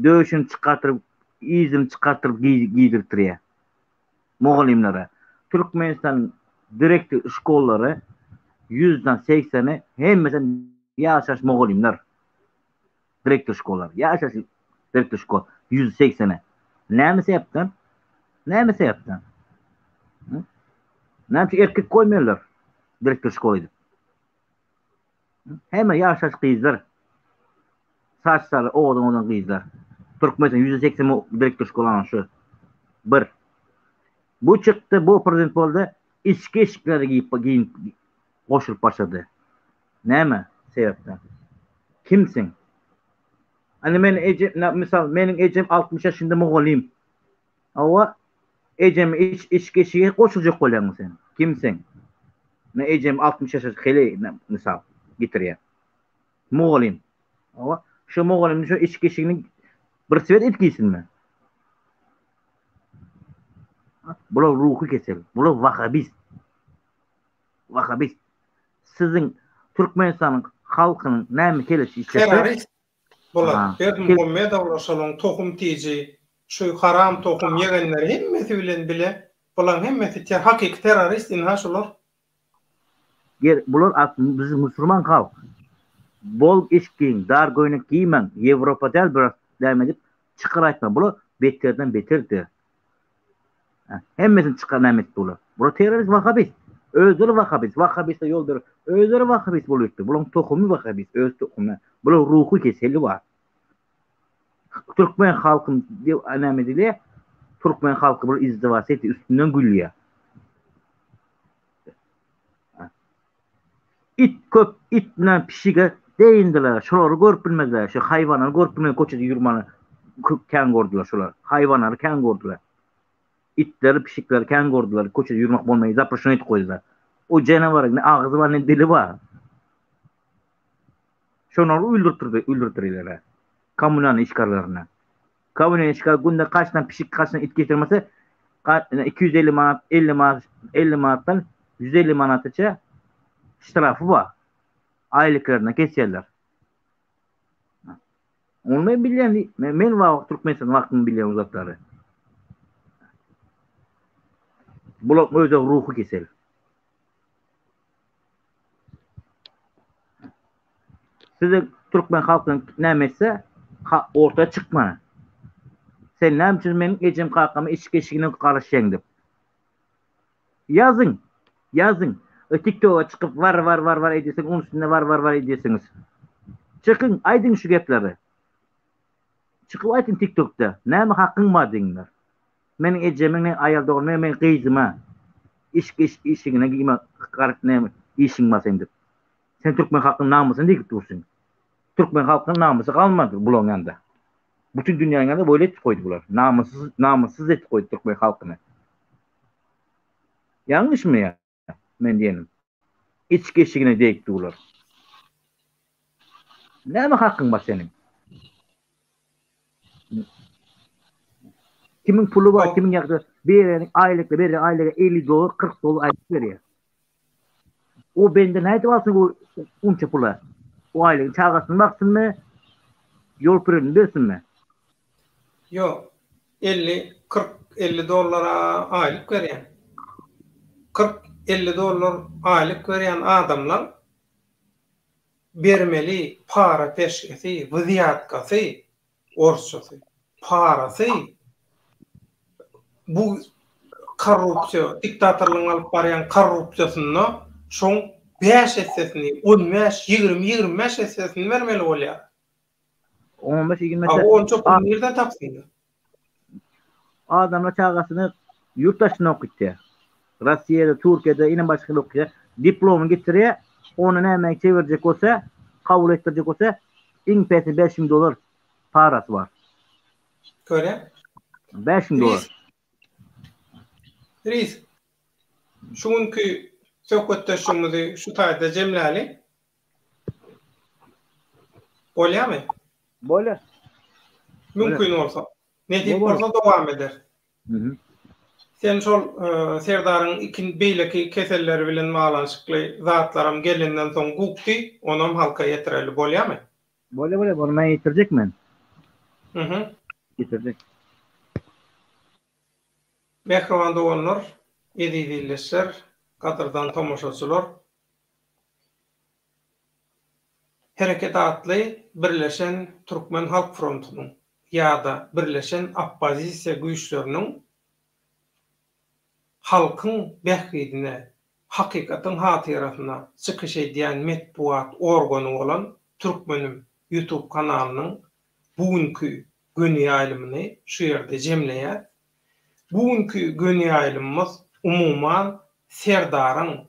Döşüni çykartyp, yzyny çykartyp giydirtirýär mugallymlara. Türkmenistanyň direktor şkollary ýüzden segseni hemmesem ýaş-ýaş mugallymlar. Direktor şkollar. Ýaş-ýaş direktor şkol 180-e. Näme sebäpden? Näme sebäpden? Näme üçin erkek goýmaýarlar direktor şkola edip? Hemme ýaş-ýaş gyzlar. Saç-saly owadan-owadan gyzlar. Türkmenistan 180 direktor şkolanyň şu. Bir. Bu çykdy, bu prezident boldy. Içki eşikleri giýip, giýinip goşulyp başlady. Näme sebäpden? Kimsiň? Indi men eje, mysal, meniň ejem 60 ýaşynda mugallym. Hawa, ejemi iç, içki eşige goşuljak bolýaňmy sen? Kimsiň? Men ejem 60 ýaşa heleý, mysal. getirýär. Mugallym. Hawa, şo mugallymyň şo eşik-eşigini bir swet edip geýsinmi? Bular ruhy kesel. Bular wahabist. Wahabist. Siziň Türkmenistanyň halkynyň näme kelesi işlese. Terrorist bular. Berdimuhamedowlar şolaň tohum tiji, şu haram tohum ýegenleri hemmesi bilen bile bulaň hemmesi ter hakyky terrorist ynha şular. Ger bular aslynda biz musurman halk. Bol eşik geýiň, dar göýnek geýmäň, Ýewropa däl biraz näme edip çykar aýtma. Bular beterden beterdir. Hemmesini çykar näme etdi bular. Bular terrorist wahabist. Özleri wahabist, wahabiste ýol berip, özleri wahabist bolup gitdi. Bularyň tohumy wahabist, öz tohumy. Bular ruhy keseli bar. Türkmen halkyny näme edilýär? Türkmen halky bir izdivas etdi, üstünden gülýär. It köp, it bilen pişige deýindiler. Şolary görüp bilmediler. Şu haýwanlary görüp bilmedi, köçede ýürmani kän gördüler şolar. Haýwanlary kän gördüler. Itleri, pişikleri kän gördüler. Köçede ýürmek bolmaýar, zapreşeno edip goýdular. O janawaryň ne agzy bar, ne dili bar. Şonary öldürtdirdi, öldürtdirdiler. Kommunalnyý işgärlerine. Kommunalnyý işgär günde kaç tane pişik, kaç tane it getirmese, 250 manat, 50 manat, 50 manatdan 150 manataça ştrafy bar. Aýlyklaryna kesýärler. Onu men bilýän, men, men wagt Türkmenistan wagtynda bilýän o zatlary. Bular özi ruhy kesel. Size türkmen halkynyň näme etse orta çykma. Sen näme üçin meniň ejem kakama eşik eşigine garaşýaň diýip. Ýazyň. Ýazyň. E, TikToka çykyp war war war war edýärsiň, onuň üstünde war war war edýärsiňiz. Çykyň, aýdyň şu gepleri. Çykyp aýdyň TikTokda. Näme hakyň bar diýiňler. Meniň ejemiň ne aýal doganyma meniň gyzyma işik iş işigine giyme garyp näme işiň bar seň diýip. Sen türkmen halkynyň namysyny dikip dursuň. Türkmen halkynyň namysy galmady bularyň ýanynda. Bütün dünýäniň ýanynda böyle etip goýdy bular. Namyssyz namyssyz etip goýdy türkmen halkyny. Ýalňyşmy ýa men diýenim. Içki eşigine degip durlar. Näme hakyň bar seniň? Kimiň puly bar, kimiň ýagdaýy bereniň aýlykda berýän aýlygy 50 dollar, 40 dollar aýlyk berýär. O bende nädip alsyn o unça pula? O aýlygyny çagasyny baksynmy? Ýol pürelini bersinmi? Ýok. 50, 40, 50 dollara aýlyk berýän. 40, 50 dollar aýlyk berýän adamlar bermeli para-peşgesi, wzýatkasy, orsçasy, parasy bu korrupsiýa, diktatorlygyň alyp barýan korrupsiýasynda şoň bäş essesini, on bäş, 20, 25 essesini bermeli bolýar. On bäş, 25 A onça puly nirden tapsynlar? Adamlar çagasyny ýurt daşynda okutýar. Russiýada, Türkiýede, ine başga ýerde okutýar. Diplomyny getirýär, ony nämä çevirjek bolsa, kabul etdirjek bolsa, iň pesi 5000 dollar parasy bar. Görýäň? 5000 dollar. Risk. Şu günki söhbetdeşligimizi şu taýda jemläli. Bolýarmy? Bolýar. Mümkin bolsa. Nesip bolsa dowam eder. Sen şol Serdaryň ikin beýleki keselleri bilen baglanyşykly zatlaram gelenden soň gukdy, onam halka ýetireli bolýarmy? Bolýar bolýar, ony men ýetirjek men. Mhm. Ýetirjek. Mähriban doganlar, eziz ildeşler, gadyrdan tomaşaçylar! Hereket atly Birleşen Türkmen Halk Frontunyň ýa-da Birleşen Oppozisiýa güýçleriniň halkyň bähbidine, hakykatyň hatyrasyna çykyş edýän metbugat organy bolan Türkmenim YouTube kanalynyň bu günki göni ýaýlymyny şu ýerde jemleýäs. Bu günki göni ýaýlymymyz umuman Serdaryň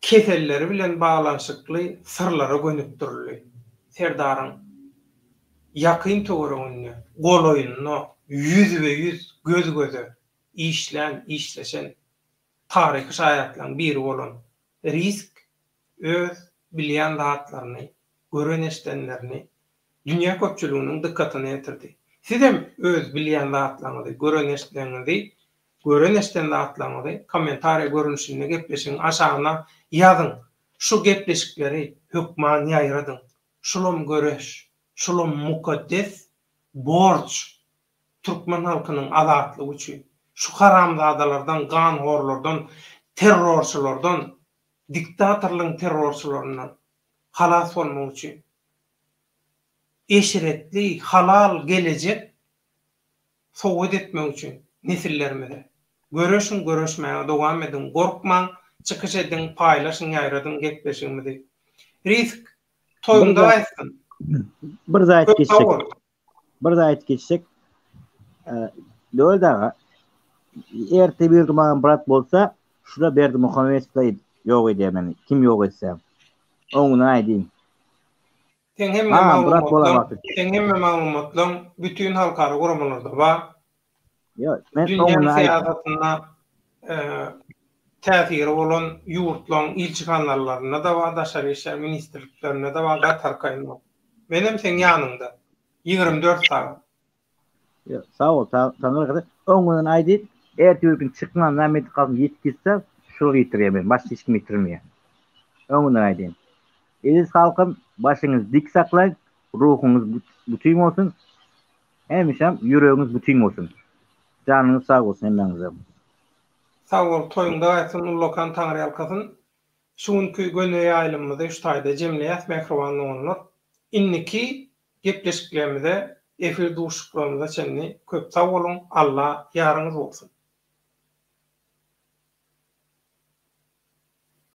keselleri bilen baglanyşykly syrlara gönükdirildi. Serdaryň ýakyn töwereginde, golaýynda ýüzbe-ýüz, göz-göze işlän, işleşen taryhy şaýatlaryň biri bolan Risk öz bilýän zatlaryny, gören-eşidenlerini dünýä köpçüliginiň dykgatyna ýetirdi. Sizem öz bilýän zatlaryňyzy, gören-eşitleriňizi, gören-eşiden zatlaryňyzy kommentariýa görnüşinde gepleşigiň aşagyna ýazyň. Şu gepleşikleri hökman ýaýradyň. Şulam göreş, şulam mukaddes borç türkmen halkynyň azatlygy üçin. Şu haramzadalardan, ganhorlardan, terrorçylardan, diktatorlygyň terrorçylaryndan halas bolmak üçin. Eşretli, halal gelejek sowgat etmek üçin nesillerimize. Göreşiň, göreşmäge dowam ediň, gorkmaň, çykyş ediň, paýlaşyň, ýaýradyň gepleşigimizi. Risk, toýuňda gaýtsyn. Bir zat aýdyp geçjek. Bir zat aýdyp geçsek. Döwlet aga, erte bir gün maňa brat bolsa, şula Berdimuhamedow ýok edýär meni. Kim ýok etse. Oňuna aýdyn. Seň hemme maglumatlaň, seň hemme maglumatlaň bütin halkara guramalarda bar. Ýok, men Dünýäň syýasatynda täsiri bolan ýurtlaň ilçihanalarynda-da bar, daşary işler ministrliklerinde-de bar, gaty arkaýyn bol. Menem seň ýanyňda. 24 sagat. Ýok, sag bol, Taňry Öňünden aýdyp, ertir gün çykman näme edip galsyn ýetip gitse, şular ýitirýär meni, başga hiç kim ýitirmeýär. Öňünden aýdyn. Eziz halkym, başyňyzy dik saklaň, ruhuňyz bütin bolsun. Hemişem ýüregiňiz bütin bolsun. Janyňyz sag bolsun hemmäňize. Sag bol, toýuňda gaýtsyn ullakan Taňryýalkasyn. Şu günki göni ýaýlymymyzy şu taýda jemleýäs mähriban doganlar. Indiki gepleşiklerimize, efir duşuşyklarymyza çenli köp sag boluň, Alla ýaryňyz bolsun!